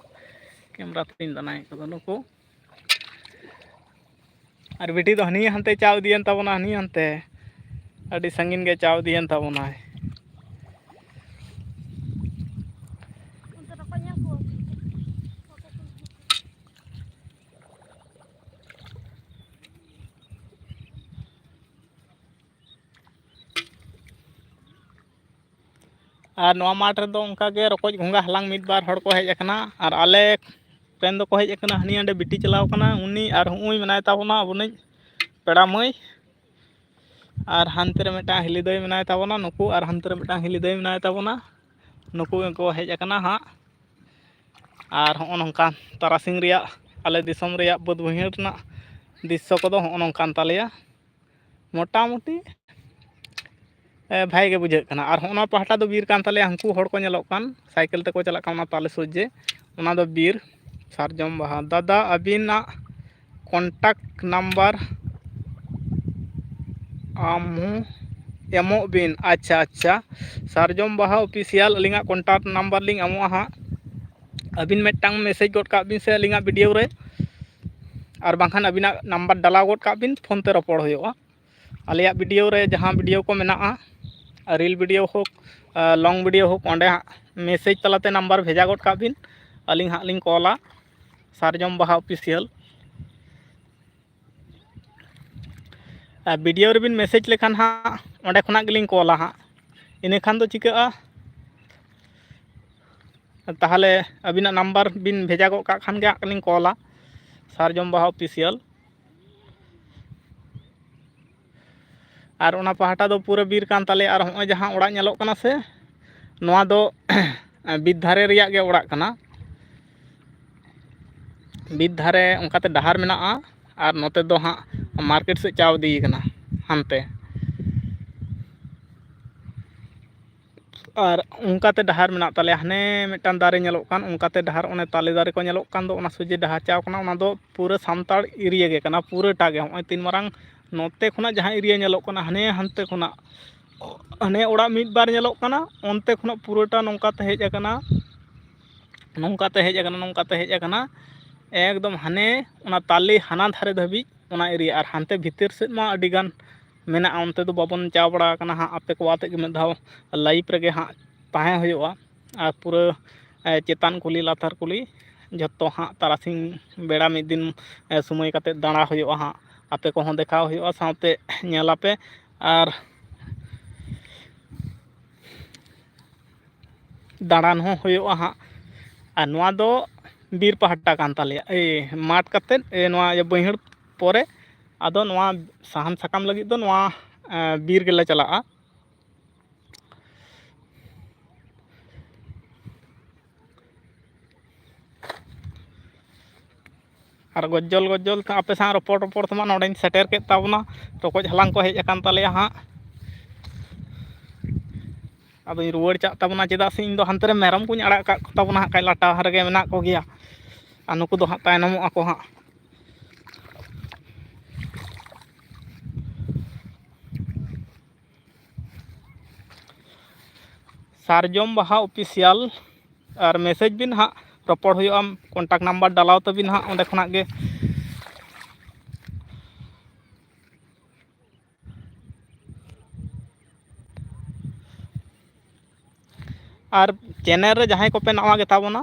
ᱠᱮᱢᱨᱟ ᱛᱤᱧ ᱫᱟᱱᱟᱭᱮᱫ ᱠᱚᱫᱚ ᱱᱩᱠᱩ᱾ ᱟᱨ ᱵᱤᱴᱤ ᱫᱚ ᱦᱟᱹᱱᱤ ᱦᱟᱱᱛᱮ ᱪᱟᱣ ᱤᱫᱤᱭᱮᱱ ᱛᱟᱵᱚᱱᱟ, ᱦᱟᱹᱱᱤ ᱦᱟᱱᱛᱮ ᱟᱹᱰᱤ ᱥᱟᱺᱜᱤᱧ ᱜᱮ ᱪᱟᱣ ᱤᱫᱤᱭᱮᱱ ᱛᱟᱵᱚᱱᱟᱭ᱾ ᱟᱨ ᱱᱚᱣᱟ ᱢᱟᱴᱷ ᱨᱮᱫᱚ ᱚᱱᱠᱟ ᱜᱮ ᱨᱚᱠᱚᱡ ᱜᱷᱚᱸᱜᱟ ᱦᱟᱞᱟᱝ ᱢᱤᱫ ᱵᱟᱨ ᱦᱚᱲ ᱠᱚ ᱦᱮᱡ ᱟᱠᱟᱱᱟ᱾ ᱟᱨ ᱟᱞᱮ ᱨᱮᱱ ᱫᱚᱠᱚ ᱦᱮᱡ ᱟᱠᱟᱱᱟ, ᱦᱟᱹᱱᱤ ᱦᱟᱸᱰᱮ ᱵᱤᱴᱤ ᱪᱟᱞᱟᱣ ᱟᱠᱟᱱᱟ, ᱩᱱᱤ ᱟᱨ ᱦᱚᱸᱜᱼᱚᱭ ᱢᱮᱱᱟᱭ ᱛᱟᱵᱚᱱᱟ ᱟᱵᱚᱱᱤᱡ ᱯᱮᱲᱟ ᱢᱟᱹᱭ, ᱟᱨ ᱦᱟᱱᱛᱮ ᱨᱮ ᱢᱤᱫᱴᱟᱝ ᱦᱤᱞᱤ ᱫᱟᱹᱭ ᱢᱮᱱᱟᱭ ᱛᱟᱵᱚᱱᱟ, ᱱᱩᱠᱩ ᱟᱨ ᱦᱟᱱᱛᱮ ᱨᱮ ᱢᱤᱫᱴᱟᱝ ᱦᱤᱞᱤ ᱫᱟᱹᱭ ᱢᱮᱱᱟᱭ ᱛᱟᱵᱚᱱᱟ, ᱱᱩᱠᱩ ᱜᱮᱠᱚ ᱦᱮᱡ ᱟᱠᱟᱱᱟ ᱦᱟᱸᱜ᱾ ᱟᱨ ᱦᱚᱸᱜᱼᱚ ᱱᱚᱝᱠᱟ ᱛᱟᱨᱟᱥᱤᱧ ᱨᱮᱭᱟᱜ ᱟᱞᱮ ᱫᱤᱥᱚᱢ ᱨᱮᱭᱟᱜ ᱵᱟᱹᱫᱽ ᱵᱟᱹᱭᱦᱟᱹᱲ ᱨᱮᱱᱟᱜ ᱫᱨᱤᱥᱥᱚ ᱠᱚᱫᱚ ᱦᱚᱸᱜᱼᱚ ᱱᱚᱝᱠᱟᱱ ᱛᱟᱞᱮᱭᱟ᱾ ᱢᱚᱴᱟᱢᱩᱴᱤ ᱮ, ᱵᱷᱟᱜᱮ ᱜᱮ ᱵᱩᱡᱷᱟᱹᱜ ᱠᱟᱱᱟ᱾ ᱟᱨ ᱦᱚᱸᱜᱼᱚ ᱱᱚᱣᱟ ᱯᱟᱦᱴᱟ ᱫᱚ ᱵᱤᱨ ᱠᱟᱱ ᱛᱟᱞᱮᱭᱟ, ᱦᱟᱹᱱᱠᱩ ᱦᱚᱲ ᱠᱚ ᱧᱮᱞᱚᱜ ᱠᱟᱱ ᱥᱟᱭᱠᱮᱞ ᱛᱮᱠᱚ ᱪᱟᱞᱟᱜ ᱠᱟᱱ, ᱚᱱᱟ ᱛᱟᱞᱮ ᱥᱚᱡᱽᱡᱮ, ᱚᱱᱟ ᱫᱚ ᱵᱤᱨ᱾ ᱥᱟᱨᱡᱚᱢ ᱵᱟᱦᱟ᱾ ᱫᱟᱫᱟ, ᱟᱹᱵᱤᱱᱟᱜ contact number ᱟᱢ ᱦᱚᱸ ᱮᱢᱚᱜ ᱵᱤᱱ᱾ ᱟᱪᱪᱷᱟ, ᱟᱪᱪᱷᱟ, ᱥᱟᱨᱡᱚᱢ ᱵᱟᱦᱟ ᱚᱯᱷᱤᱥᱤᱭᱟᱞ, ᱟᱹᱞᱤᱧᱟᱜ contact number ᱞᱤᱧ ᱮᱢᱚᱜᱼᱟ ᱦᱟᱸᱜ᱾ ᱟᱹᱵᱤᱱ ᱢᱤᱫᱴᱟᱝ ᱢᱮᱥᱮᱡᱽ ᱜᱚᱫ ᱠᱟᱜ ᱵᱤᱱ ᱥᱮ ᱟᱹᱞᱤᱧᱟᱜ ᱵᱷᱤᱰᱤᱭᱳ ᱨᱮ, ᱟᱨ ᱵᱟᱝᱠᱷᱟᱱ ᱟᱹᱵᱤᱱᱟᱜ ᱱᱟᱢᱵᱟᱨ ᱰᱟᱞᱟᱣ ᱜᱚᱫ ᱠᱟᱜ ᱵᱤᱱ, ᱯᱷᱳᱱ ᱛᱮ ᱨᱚᱯᱚᱲ ᱦᱩᱭᱩᱜᱼᱟ᱾ ᱟᱞᱮᱭᱟᱜ ᱵᱷᱤᱰᱤᱭᱳ ᱨᱮ ᱡᱟᱦᱟᱸ ᱵᱷᱤᱰᱤᱭᱳ ᱠᱚ ᱢᱮᱱᱟᱜᱼᱟ, ᱨᱤᱞ ᱵᱷᱤᱰᱤᱭᱳ ᱦᱳᱠ, ᱞᱚᱝ ᱵᱷᱤᱰᱤᱭᱳ ᱦᱳᱠ, ᱚᱸᱰᱮ ᱦᱟᱸᱜ ᱢᱮᱥᱮᱡᱽ ᱛᱟᱞᱟᱛᱮ ᱱᱟᱢᱵᱟᱨ ᱵᱷᱮᱡᱟ ᱜᱚᱫ ᱠᱟᱜ ᱵᱤᱱ, ᱟᱹᱞᱤᱧ ᱦᱟᱸᱜ ᱞᱤᱧ ᱠᱚᱞᱟ᱾ ᱥᱟᱨᱡᱚᱢ ᱵᱟᱦᱟ ᱚᱯᱷᱤᱥᱤᱭᱟᱞ᱾ ᱟᱨ ᱵᱷᱤᱰᱤᱭᱳ ᱨᱮᱵᱤᱱ ᱢᱮᱥᱮᱡᱽ ᱞᱮᱠᱷᱟᱱ ᱦᱟᱸᱜ ᱚᱸᱰᱮ ᱠᱷᱚᱱᱟᱜ ᱜᱮᱞᱤᱧ ᱠᱚᱞᱟ ᱦᱟᱸᱜ᱾ ᱤᱱᱟᱹᱠᱷᱟᱱ ᱫᱚ ᱪᱤᱠᱟᱹᱜᱼᱟ, ᱛᱟᱦᱚᱞᱮ ᱟᱹᱵᱤᱱᱟᱜ ᱱᱟᱢᱵᱟᱨ ᱵᱤᱱ ᱵᱷᱮᱡᱟ ᱜᱚᱫ ᱠᱟᱜ ᱠᱷᱟᱱ ᱜᱮ ᱦᱟᱸᱜ ᱞᱤᱧ ᱠᱚᱞᱟ, ᱥᱟᱨᱡᱚᱢ ᱵᱟᱦᱟ ᱚᱯᱷᱤᱥᱤᱭᱟᱞ᱾ ᱟᱨ ᱚᱱᱟ ᱯᱟᱦᱴᱟ ᱫᱚ ᱯᱩᱨᱟᱹ ᱵᱤᱨ ᱠᱟᱱ ᱛᱟᱞᱮᱭᱟ᱾ ᱟᱨ ᱦᱚᱸᱜᱼᱚᱭ ᱡᱟᱦᱟᱸ ᱚᱲᱟᱜ ᱧᱮᱞᱚᱜ ᱠᱟᱱᱟ ᱥᱮ, ᱱᱚᱣᱟ ᱫᱚ ᱵᱤᱨ ᱫᱷᱟᱨᱮ ᱨᱮᱭᱟᱜ ᱜᱮ ᱚᱲᱟᱜ ᱠᱟᱱᱟ᱾ ᱵᱤᱨ ᱫᱷᱟᱨᱮ ᱚᱱᱠᱟᱛᱮ ᱰᱟᱦᱟᱨ ᱢᱮᱱᱟᱜᱼᱟ, ᱟᱨ ᱱᱚᱛᱮ ᱫᱚ ᱦᱟᱸᱜ ᱢᱟᱨᱠᱮᱴ ᱥᱮᱫ ᱪᱟᱣ ᱤᱫᱤᱭ ᱠᱟᱱᱟ ᱦᱟᱱᱛᱮ᱾ ᱟᱨ ᱚᱱᱠᱟᱛᱮ ᱰᱟᱦᱟᱨ ᱢᱮᱱᱟᱜ ᱛᱟᱞᱮᱭᱟ᱾ ᱦᱟᱱᱮ ᱢᱤᱫᱴᱟᱝ ᱫᱟᱨᱮ ᱧᱮᱞᱚᱜ ᱠᱟᱱ, ᱚᱱᱠᱟᱛᱮ ᱰᱟᱦᱟᱨ, ᱚᱱᱮ ᱛᱟᱞᱮ ᱫᱟᱨᱮ ᱠᱚ ᱧᱮᱞᱚᱜ ᱠᱟᱱ ᱫᱚ, ᱚᱱᱟ ᱥᱚᱡᱷᱮ ᱰᱟᱦᱟᱨ ᱪᱟᱣ ᱠᱟᱱᱟ, ᱚᱱᱟ ᱫᱚ ᱯᱩᱨᱟᱹ ᱥᱟᱱᱛᱟᱲ ᱮᱨᱤᱭᱟ ᱜᱮ ᱠᱟᱱᱟ, ᱯᱩᱨᱟᱹᱴᱟ ᱜᱮ᱾ ᱦᱚᱸᱜᱼᱚᱭ ᱛᱤᱱ ᱢᱟᱨᱟᱝ ᱱᱚᱛᱮ ᱠᱷᱚᱱᱟᱜ ᱡᱟᱦᱟᱸ ᱮᱨᱤᱭᱟ ᱧᱮᱞᱚᱜ ᱠᱟᱱᱟ, ᱦᱟᱱᱮ ᱦᱟᱱᱛᱮ ᱠᱷᱚᱱᱟᱜ, ᱦᱟᱱᱮ ᱚᱲᱟᱜ ᱢᱤᱫ ᱵᱟᱨ ᱧᱮᱞᱚᱜ ᱠᱟᱱᱟ, ᱚᱱᱛᱮ ᱠᱷᱚᱱᱟᱜ ᱯᱩᱨᱟᱹᱴᱟ ᱱᱚᱝᱠᱟᱛᱮ ᱦᱮᱡ ᱟᱠᱟᱱᱟ, ᱱᱚᱝᱠᱟᱛᱮ ᱦᱮᱡ ᱟᱠᱟᱱᱟ, ᱱᱚᱝᱠᱟᱛᱮ ᱦᱮᱡ ᱟᱠᱟᱱᱟ, ᱮᱠᱫᱚᱢ ᱦᱟᱱᱮ ᱚᱱᱟ ᱛᱟᱞᱮ ᱦᱟᱱᱟ ᱫᱷᱟᱨᱮ ᱫᱷᱟᱹᱵᱤᱡ ᱚᱱᱟ ᱮᱨᱤᱭᱟ᱾ ᱟᱨ ᱦᱟᱱᱛᱮ ᱵᱷᱤᱛᱤᱨ ᱥᱮᱫ ᱢᱟ ᱟᱹᱰᱤ ᱜᱟᱱ ᱢᱮᱱᱟᱜᱼᱟ, ᱚᱱᱛᱮ ᱫᱚ ᱵᱟᱵᱚᱱ ᱪᱟᱣ ᱵᱟᱲᱟ ᱟᱠᱟᱱᱟ ᱦᱟᱸᱜ᱾ ᱟᱯᱮ ᱠᱚ ᱟᱛᱮᱫ ᱜᱮ ᱢᱤᱫ ᱫᱷᱟᱣ ᱞᱟᱭᱤᱵᱷ ᱨᱮᱜᱮ ᱦᱟᱸᱜ ᱛᱟᱦᱮᱸ ᱦᱩᱭᱩᱜᱼᱟ᱾ ᱟᱨ ᱯᱩᱨᱟᱹ, ᱮ, ᱪᱮᱛᱟᱱ ᱠᱩᱞᱦᱤ ᱞᱟᱛᱟᱨ ᱠᱩᱞᱦᱤ ᱡᱷᱚᱛᱚ ᱦᱟᱸᱜ ᱛᱟᱨᱟᱥᱤᱧ ᱵᱮᱲᱟ ᱢᱤᱫ ᱫᱤᱱ, ᱮ, ᱥᱚᱢᱚᱭ ᱠᱟᱛᱮᱫ ᱫᱟᱬᱟ ᱦᱩᱭᱩᱜᱼᱟ ᱦᱟᱸᱜ᱾ ᱟᱯᱮ ᱠᱚᱦᱚᱸ ᱫᱮᱠᱷᱟᱣ ᱦᱩᱭᱩᱜᱼᱟ, ᱥᱟᱶᱛᱮ ᱧᱮᱞ ᱟᱯᱮ ᱟᱨ ᱫᱟᱬᱟᱱ ᱦᱚᱸ ᱦᱩᱭᱩᱜᱼᱟ ᱦᱟᱸᱜ᱾ ᱟᱨ ᱱᱚᱣᱟ ᱫᱚ ᱵᱤᱨ ᱯᱟᱦᱴᱟ ᱠᱟᱱ ᱛᱟᱞᱮᱭᱟ, ᱮᱭ ᱢᱟᱴᱷ ᱠᱟᱛᱮᱫ, ᱮ, ᱱᱚᱣᱟ ᱤᱭᱟᱹ ᱵᱟᱹᱭᱦᱟᱹᱲ ᱯᱚᱨᱮ᱾ ᱟᱫᱚ ᱱᱚᱣᱟ ᱥᱟᱦᱟᱱ ᱥᱟᱠᱟᱢ ᱞᱟᱹᱜᱤᱫ ᱫᱚ ᱱᱚᱣᱟ, ᱮ, ᱵᱤᱨ ᱜᱮᱞᱮ ᱪᱟᱞᱟᱜᱼᱟ᱾ ᱟᱨ ᱜᱚᱡᱡᱚᱞ ᱜᱚᱡᱡᱚᱞ ᱛᱮ ᱟᱯᱮ ᱥᱟᱶ ᱨᱚᱯᱚᱲ ᱨᱚᱯᱚᱲ ᱛᱮᱢᱟ ᱱᱚᱰᱮᱧ ᱥᱮᱴᱮᱨ ᱠᱮᱫ ᱛᱟᱵᱚᱱᱟ᱾ ᱨᱚᱠᱚᱡ ᱦᱟᱞᱟᱝ ᱠᱚ ᱦᱮᱡ ᱟᱠᱟᱱ ᱛᱟᱞᱮᱭᱟ ᱦᱟᱸᱜ᱾ ᱟᱫᱚᱧ ᱨᱩᱣᱟᱹᱲ ᱪᱟᱜ ᱛᱟᱵᱚᱱᱟ, ᱪᱮᱫᱟᱜ ᱥᱮ ᱤᱧ ᱫᱚ ᱦᱟᱱᱛᱮ ᱨᱮ ᱢᱮᱨᱚᱢ ᱠᱚᱧ ᱟᱲᱟᱜ ᱟᱠᱟᱫ ᱠᱚ ᱛᱟᱵᱚᱱᱟ ᱦᱟᱸᱜ ᱠᱷᱟᱡ, ᱞᱟᱴᱟ ᱨᱮᱜᱮ ᱢᱮᱱᱟᱜ ᱠᱚᱜᱮᱭᱟ᱾ ᱟᱨ ᱱᱩᱠᱩ ᱫᱚ ᱦᱟᱸᱜ ᱛᱟᱭᱱᱚᱢᱚᱜ ᱟᱠᱚ ᱦᱟᱸᱜ᱾ ᱥᱟᱨᱡᱚᱢ ᱵᱟᱦᱟ ᱚᱯᱷᱤᱥᱤᱭᱟᱞ ᱟᱨ ᱢᱮᱥᱮᱡᱽ ᱵᱤᱱ ᱦᱟᱸᱜ, ᱨᱚᱯᱚᱲ ᱦᱩᱭᱩᱜᱼᱟ, ᱠᱚᱱᱴᱟᱠᱴ ᱱᱟᱢᱵᱟᱨ ᱰᱟᱞᱟᱣ ᱛᱟᱹᱵᱤᱱ ᱦᱟᱸᱜ ᱚᱸᱰᱮ ᱠᱷᱚᱱᱟᱜ ᱜᱮ᱾ ᱟᱨ ᱪᱮᱱᱮᱞ ᱨᱮ ᱡᱟᱦᱟᱸᱭ ᱠᱚᱯᱮ ᱱᱟᱣᱟ ᱜᱮᱛᱟ ᱵᱚᱱᱟ,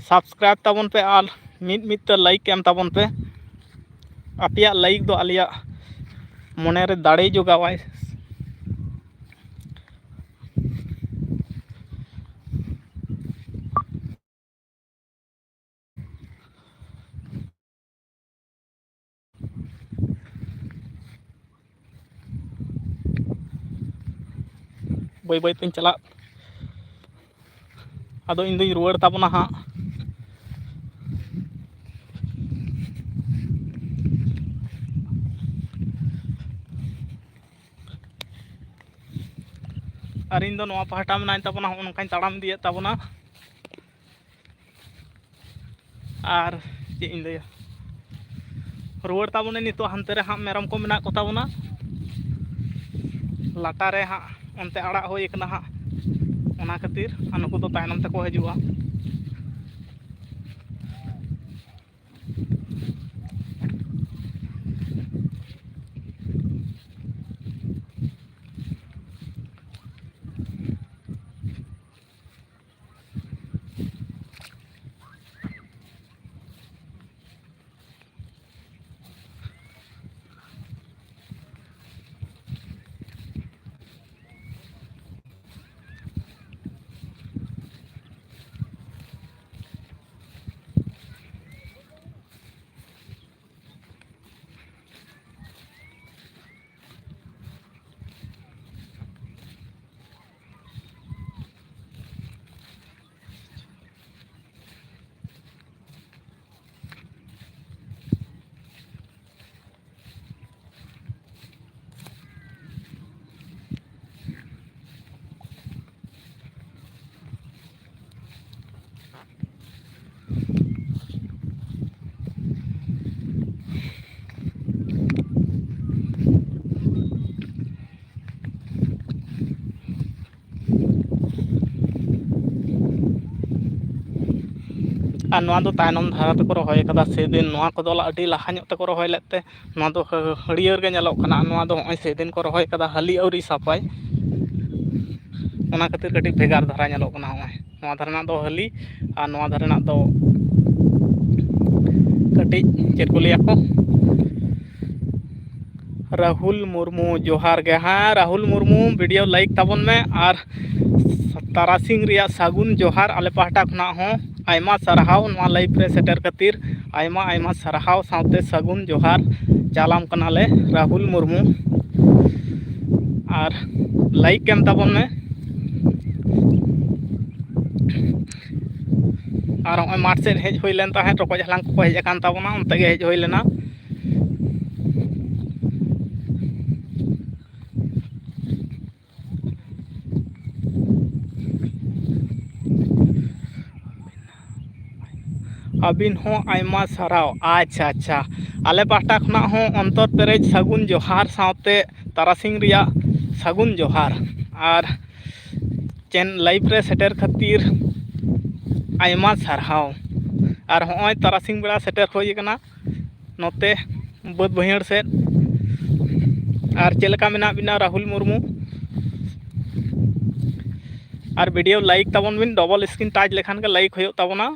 ᱥᱟᱵᱥᱠᱨᱟᱭᱤᱵᱽ ᱛᱟᱵᱚᱱ ᱯᱮ ᱟᱨ ᱢᱤᱫ ᱢᱤᱫ ᱛᱮ ᱞᱟᱭᱤᱠ ᱮᱢ ᱛᱟᱵᱚᱱ ᱯᱮ᱾ ᱟᱯᱮᱭᱟᱜ ᱞᱟᱭᱤᱠ ᱫᱚ ᱟᱞᱮᱭᱟᱜ ᱢᱚᱱᱮ ᱨᱮ ᱫᱟᱲᱮ ᱡᱚᱜᱟᱣᱟᱭ᱾ ᱵᱟᱹᱭ ᱵᱟᱹᱭ ᱛᱤᱧ ᱪᱟᱞᱟᱜ, ᱟᱫᱚ ᱤᱧ ᱫᱩᱧ ᱨᱩᱣᱟᱹᱲ ᱛᱟᱵᱚᱱᱟ ᱦᱟᱸᱜ᱾ ᱟᱨ ᱤᱧ ᱫᱚ ᱱᱚᱣᱟ ᱯᱟᱦᱴᱟ ᱢᱮᱱᱟᱧ ᱛᱟᱵᱚᱱᱟ, ᱦᱚᱸᱜᱼᱚ ᱱᱚᱝᱠᱟᱧ ᱛᱟᱲᱟᱢ ᱤᱫᱤᱭᱮᱫ ᱛᱟᱵᱚᱱᱟ᱾ ᱟᱨ ᱪᱮᱫ ᱤᱧ ᱞᱟᱹᱭᱟ, ᱨᱩᱣᱟᱹᱲ ᱛᱟᱵᱚᱱᱟᱹᱧ ᱱᱤᱛᱚᱜ᱾ ᱦᱟᱱᱛᱮ ᱨᱮ ᱦᱟᱸᱜ ᱢᱮᱨᱚᱢ ᱠᱚ ᱢᱮᱱᱟᱜ ᱠᱚ ᱛᱟᱵᱚᱱᱟ, ᱞᱟᱴᱟ ᱨᱮ ᱦᱟᱸᱜ ᱚᱱᱛᱮ ᱟᱲᱟᱜ ᱦᱩᱭ ᱠᱟᱱᱟ ᱦᱟᱸᱜ, ᱚᱱᱟ ᱠᱷᱟᱹᱛᱤᱨ ᱟᱨ ᱱᱩᱠᱩ ᱫᱚ ᱛᱟᱭᱱᱚᱢ ᱛᱮᱠᱚ ᱦᱤᱡᱩᱜᱼᱟ᱾ ᱟᱨ ᱱᱚᱣᱟ ᱫᱚ ᱛᱟᱭᱱᱚᱢ ᱫᱷᱟᱨᱟ ᱛᱮᱠᱚ ᱨᱚᱦᱚᱭ ᱠᱟᱫᱟ᱾ ᱥᱮᱫᱤᱱ ᱱᱚᱣᱟ ᱠᱚᱫᱚ ᱟᱹᱰᱤ ᱞᱟᱦᱟ ᱧᱚᱜ ᱛᱮᱠᱚ ᱨᱚᱦᱚᱭ ᱞᱮᱫ ᱛᱮ ᱱᱚᱣᱟ ᱫᱚ ᱦᱟᱹ-, ᱦᱟᱹᱨᱭᱟᱹᱲ ᱜᱮ ᱧᱮᱞᱚᱜ ᱠᱟᱱᱟ᱾ ᱱᱚᱣᱟ ᱫᱚ ᱱᱚᱜᱼᱚᱭ ᱥᱮᱫᱤᱱ ᱠᱚ ᱨᱚᱦᱚᱭ ᱠᱟᱫᱟ, ᱦᱟᱹᱞᱤ ᱟᱹᱣᱨᱤ ᱥᱟᱯᱟᱭ, ᱚᱱᱟ ᱠᱷᱟᱹᱛᱤᱨ ᱠᱟᱹᱴᱤᱡ ᱵᱷᱮᱜᱟᱨ ᱫᱷᱟᱨᱟ ᱧᱮᱞᱚᱜ ᱠᱟᱱᱟ᱾ ᱱᱚᱜᱼᱚᱭ ᱱᱚᱣᱟ ᱫᱷᱟᱨᱮᱱᱟᱜ ᱫᱚ ᱦᱟᱹᱞᱤ ᱟᱨ ᱱᱚᱣᱟ ᱫᱷᱟᱨᱮᱱᱟᱜ ᱫᱚ ᱠᱟᱹᱴᱤᱡ, ᱪᱮᱫ ᱠᱚ ᱞᱟᱹᱭᱟ ᱠᱚ, ᱨᱟᱦᱩᱞ ᱢᱩᱨᱢᱩ, ᱡᱚᱦᱟᱨ ᱜᱮ᱾ ᱦᱮᱸ, ᱨᱟᱦᱩᱞ ᱢᱩᱨᱢᱩ, video like ᱛᱟᱵᱚᱱ ᱢᱮ ᱟᱨ ᱛᱟᱨᱟᱥᱤᱧ ᱨᱮᱭᱟᱜ ᱥᱟᱹᱜᱩᱱ ᱡᱚᱦᱟᱨ ᱟᱞᱮ ᱯᱟᱦᱴᱟ ᱠᱷᱚᱱᱟᱜ ᱦᱚᱸ᱾ ᱟᱭᱢᱟ ᱥᱟᱨᱦᱟᱣ ᱱᱚᱣᱟ live ᱨᱮ ᱥᱮᱴᱮᱨ ᱠᱷᱟᱹᱛᱤᱨ, ᱟᱭᱢᱟ ᱟᱭᱢᱟ ᱥᱟᱨᱦᱟᱣ ᱥᱟᱶᱛᱮ ᱥᱟᱹᱜᱩᱱ ᱡᱚᱦᱟᱨ ᱪᱟᱞᱟᱢ ᱠᱟᱱᱟᱞᱮ ᱨᱟᱦᱩᱞ ᱢᱩᱨᱢᱩ᱾ ᱟᱨ like ᱮᱢ ᱛᱟᱵᱚᱱ ᱢᱮ᱾ ᱟᱨ ᱱᱚᱜᱼᱚᱭ ᱢᱟᱴᱷ ᱥᱮᱫ ᱦᱮᱡ ᱦᱩᱭ ᱞᱮᱱ ᱛᱟᱦᱮᱸᱫ, ᱨᱚᱠᱚᱡ ᱦᱟᱞᱟᱝ ᱠᱚᱠᱚ ᱦᱮᱡ ᱟᱠᱟᱱ ᱛᱟᱵᱚᱱᱟ, ᱚᱱᱛᱮ ᱜᱮ ᱦᱮᱡ ᱦᱩᱭ ᱞᱮᱱᱟ᱾ ᱟᱹᱵᱤᱱ ᱦᱚᱸ ᱟᱭᱢᱟ ᱥᱟᱨᱦᱟᱣ᱾ ᱟᱪᱪᱷᱟ, ᱟᱪᱪᱷᱟ, ᱟᱞᱮ ᱯᱟᱦᱴᱟ ᱠᱷᱚᱱᱟᱜ ᱦᱚᱸ ᱚᱱᱛᱚᱨ ᱯᱮᱨᱮᱡ ᱥᱟᱹᱜᱩᱱ ᱡᱚᱦᱟᱨ ᱥᱟᱶᱛᱮ ᱛᱟᱨᱟᱥᱤᱧ ᱨᱮᱭᱟᱜ ᱥᱟᱹᱜᱩᱱ ᱡᱚᱦᱟᱨ᱾ ᱟᱨ ᱪᱮᱱ live ᱨᱮ ᱥᱮᱴᱮᱨ ᱠᱷᱟᱹᱛᱤᱨ ᱟᱭᱢᱟ ᱥᱟᱨᱦᱟᱣ᱾ ᱟᱨ ᱦᱚᱸᱜᱼᱚᱭ ᱛᱟᱨᱟᱥᱤᱧ ᱵᱮᱲᱟ ᱥᱮᱴᱮᱨ ᱦᱩᱭ ᱟᱠᱟᱱᱟ ᱱᱚᱛᱮ ᱵᱟᱹᱫᱽ ᱵᱟᱹᱭᱦᱟᱹᱲ ᱥᱮᱫ᱾ ᱟᱨ ᱪᱮᱫ ᱞᱮᱠᱟ ᱢᱮᱱᱟᱜ ᱵᱤᱱᱟ ᱨᱟᱦᱩᱞ ᱢᱩᱨᱢᱩ? ᱟᱨ video like ᱛᱟᱵᱚᱱ ᱵᱤᱱ, double screen touch ᱞᱮᱠᱷᱟᱱ ᱜᱮ like ᱦᱩᱭᱩᱜ ᱛᱟᱵᱚᱱᱟ᱾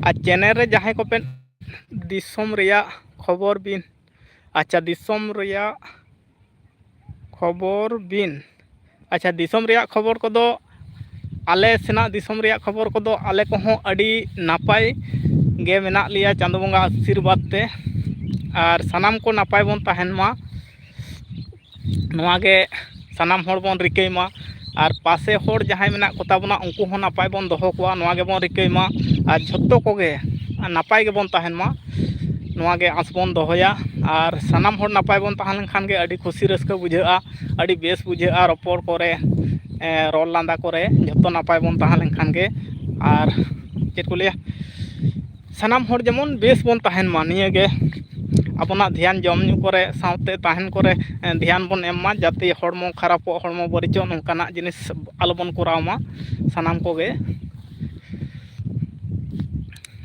ᱟᱨ channel ᱨᱮ ᱡᱟᱦᱟᱸᱭ ᱠᱚᱯᱮ ᱫᱤᱥᱚᱢ ᱨᱮᱭᱟᱜ ᱠᱷᱚᱵᱚᱨ ᱵᱤᱱ, ᱟᱪᱪᱷᱟ, ᱫᱤᱥᱚᱢ ᱨᱮᱭᱟᱜ ᱠᱷᱚᱵᱚᱨ ᱵᱤᱱ᱾ ᱟᱪᱪᱷᱟ, ᱫᱤᱥᱚᱢ ᱨᱮᱭᱟᱜ ᱠᱷᱚᱵᱚᱨ ᱠᱚᱫᱚ, ᱟᱞᱮ ᱥᱮᱱᱟᱜ ᱫᱤᱥᱚᱢ ᱨᱮᱭᱟᱜ ᱠᱷᱚᱵᱚᱨ ᱠᱚᱫᱚ ᱟᱞᱮ ᱠᱚᱦᱚᱸ ᱟᱹᱰᱤ ᱱᱟᱯᱟᱭ ᱜᱮ ᱢᱮᱱᱟᱜ ᱞᱮᱭᱟ ᱪᱟᱸᱫᱳ ᱵᱚᱸᱜᱟ ᱟᱥᱤᱨᱵᱟᱫᱽ ᱛᱮ᱾ ᱟᱨ ᱥᱟᱱᱟᱢ ᱠᱚ ᱱᱟᱯᱟᱭ ᱵᱚᱱ ᱛᱟᱦᱮᱱ ᱢᱟ, ᱱᱚᱣᱟ ᱜᱮ ᱥᱟᱱᱟᱢ ᱦᱚᱲ ᱵᱚᱱ ᱨᱤᱠᱟᱹᱭ ᱢᱟ᱾ ᱟᱨ ᱯᱟᱥᱮ ᱦᱚᱲ ᱡᱟᱦᱟᱸᱭ ᱢᱮᱱᱟᱜ ᱠᱚᱛᱟ ᱵᱚᱱᱟ, ᱩᱱᱠᱩ ᱦᱚᱸ ᱱᱟᱯᱟᱭ ᱵᱚᱱ ᱫᱚᱦᱚ ᱠᱚᱣᱟ, ᱱᱚᱣᱟ ᱜᱮᱵᱚᱱ ᱨᱤᱠᱟᱹᱭ ᱢᱟ᱾ ᱟᱨ ᱡᱷᱚᱛᱚ ᱠᱚᱜᱮ ᱱᱟᱯᱟᱭ ᱜᱮᱵᱚᱱ ᱛᱟᱦᱮᱱ ᱢᱟ, ᱱᱚᱣᱟ ᱜᱮ ᱟᱸᱥ ᱵᱚᱱ ᱫᱚᱦᱚᱭᱟ᱾ ᱟᱨ ᱥᱟᱱᱟᱢ ᱦᱚᱲ ᱱᱟᱯᱟᱭ ᱵᱚᱱ ᱛᱟᱦᱮᱸ ᱞᱮᱱᱠᱷᱟᱱ ᱜᱮ ᱟᱹᱰᱤ ᱠᱷᱩᱥᱤ ᱨᱟᱹᱥᱠᱟᱹ ᱵᱩᱡᱷᱟᱹᱜᱼᱟ, ᱟᱹᱰᱤ ᱵᱮᱥ ᱵᱩᱡᱷᱟᱹᱜᱼᱟ ᱨᱚᱯᱚᱲ ᱠᱚᱨᱮ, ᱮ, ᱨᱚᱲ ᱞᱟᱸᱫᱟ ᱠᱚᱨᱮ, ᱡᱷᱚᱛᱚ ᱱᱟᱯᱟᱭ ᱵᱚᱱ ᱛᱟᱦᱮᱸ ᱞᱮᱱᱠᱷᱟᱱ ᱜᱮ᱾ ᱟᱨ ᱪᱮᱫ ᱠᱚ ᱞᱟᱹᱭᱟ, ᱥᱟᱱᱟᱢ ᱦᱚᱲ ᱡᱮᱢᱚᱱ ᱵᱮᱥ ᱵᱚᱱ ᱛᱟᱦᱮᱱ ᱢᱟ, ᱱᱤᱭᱟᱹ ᱜᱮ ᱟᱵᱚᱱᱟᱜ ᱫᱷᱮᱭᱟᱱ, ᱡᱚᱢ ᱧᱩ ᱠᱚᱨᱮ ᱥᱟᱶᱛᱮ ᱛᱟᱦᱮᱱ ᱠᱚᱨᱮ ᱫᱷᱮᱭᱟᱱ ᱵᱚᱱ ᱮᱢ ᱢᱟ, ᱡᱟᱛᱮ ᱦᱚᱲᱢᱚ ᱠᱷᱟᱨᱟᱯᱚᱜ, ᱦᱚᱲᱢᱚ ᱵᱟᱹᱲᱤᱡᱚᱜ, ᱱᱚᱝᱠᱟᱱᱟᱜ ᱡᱤᱱᱤᱥ ᱟᱞᱚᱵᱚᱱ ᱠᱚᱨᱟᱣ ᱢᱟ ᱥᱟᱱᱟᱢ ᱠᱚᱜᱮ᱾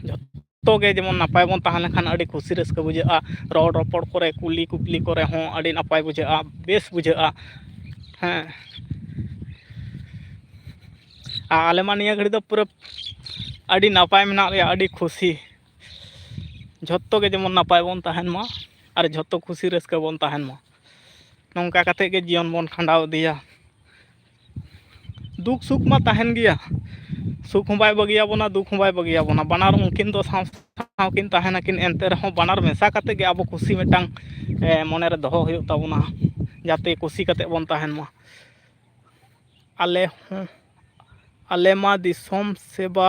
ᱡᱚᱛᱚ ᱜᱮ ᱡᱮᱢᱚᱱ ᱱᱟᱯᱟᱭ ᱵᱚᱱ ᱛᱟᱦᱮᱸ ᱞᱮᱱᱠᱷᱟᱱ ᱟᱹᱰᱤ ᱠᱩᱥᱤ ᱨᱟᱹᱥᱠᱟᱹ ᱵᱩᱡᱷᱟᱹᱜᱼᱟ᱾ ᱨᱚᱲ ᱨᱚᱯᱚᱲ ᱠᱚᱨᱮ, ᱠᱩᱞᱤ ᱠᱩᱯᱞᱤ ᱠᱚᱨᱮ ᱦᱚᱸ ᱟᱹᱰᱤ ᱱᱟᱯᱟᱭ ᱵᱩᱡᱷᱟᱹᱜᱼᱟ, ᱵᱮᱥ ᱵᱩᱡᱷᱟᱹᱜᱼᱟ᱾ ᱦᱮᱸ, ᱟᱨ ᱟᱞᱮ ᱢᱟ ᱱᱤᱭᱟᱹ ᱜᱷᱟᱹᱲᱤ ᱫᱚ ᱯᱩᱨᱟᱹ ᱟᱹᱰᱤ ᱱᱟᱯᱟᱭ ᱢᱮᱱᱟᱜ ᱞᱮᱭᱟ, ᱟᱹᱰᱤ ᱠᱷᱩᱥᱤ᱾ ᱡᱷᱚᱛᱚ ᱜᱮ ᱡᱮᱢᱚᱱ ᱱᱟᱯᱟᱭ ᱵᱚᱱ ᱛᱟᱦᱮᱱ ᱢᱟ ᱟᱨ ᱡᱷᱚᱛᱚ ᱠᱩᱥᱤ ᱨᱟᱹᱥᱠᱟᱹ ᱵᱚᱱ ᱛᱟᱦᱮᱱ ᱢᱟ, ᱱᱚᱝᱠᱟ ᱠᱟᱛᱮᱫ ᱜᱮ ᱡᱤᱭᱚᱱ ᱵᱚᱱ ᱠᱷᱟᱸᱰᱟᱣ ᱤᱫᱤᱭᱟ᱾ ᱫᱩᱠ ᱥᱩᱠ ᱢᱟ ᱛᱟᱦᱮᱱ ᱜᱮᱭᱟ, ᱥᱩᱠ ᱦᱚᱸ ᱵᱟᱭ ᱵᱟᱹᱜᱤᱭᱟᱵᱚᱱᱟ, ᱫᱩᱠ ᱦᱚᱸ ᱵᱟᱭ ᱵᱟᱹᱜᱤᱭᱟᱵᱚᱱᱟ, ᱵᱟᱱᱟᱨ ᱩᱱᱠᱤᱱ ᱫᱚ ᱥᱟᱶ ᱥᱟᱶ ᱠᱤᱱ ᱛᱟᱦᱮᱱᱟᱠᱤᱱ᱾ ᱮᱱᱛᱮ ᱨᱮᱦᱚᱸ ᱵᱟᱱᱟᱨ ᱢᱮᱥᱟ ᱠᱟᱛᱮᱫ ᱜᱮ ᱟᱵᱚ ᱠᱩᱥᱤ ᱢᱤᱫᱴᱟᱝ, ᱮ, ᱢᱚᱱᱮᱨᱮ ᱫᱚᱦᱚ ᱦᱩᱭᱩᱜ ᱛᱟᱵᱚᱱᱟ, ᱡᱟᱛᱮ ᱠᱩᱥᱤ ᱠᱟᱛᱮᱫ ᱵᱚᱱ ᱛᱟᱦᱮᱱ ᱢᱟ᱾ ᱟᱞᱮ ᱦᱚᱸ, ᱟᱞᱮ ᱢᱟ ᱫᱤᱥᱚᱢ ᱥᱮᱵᱟ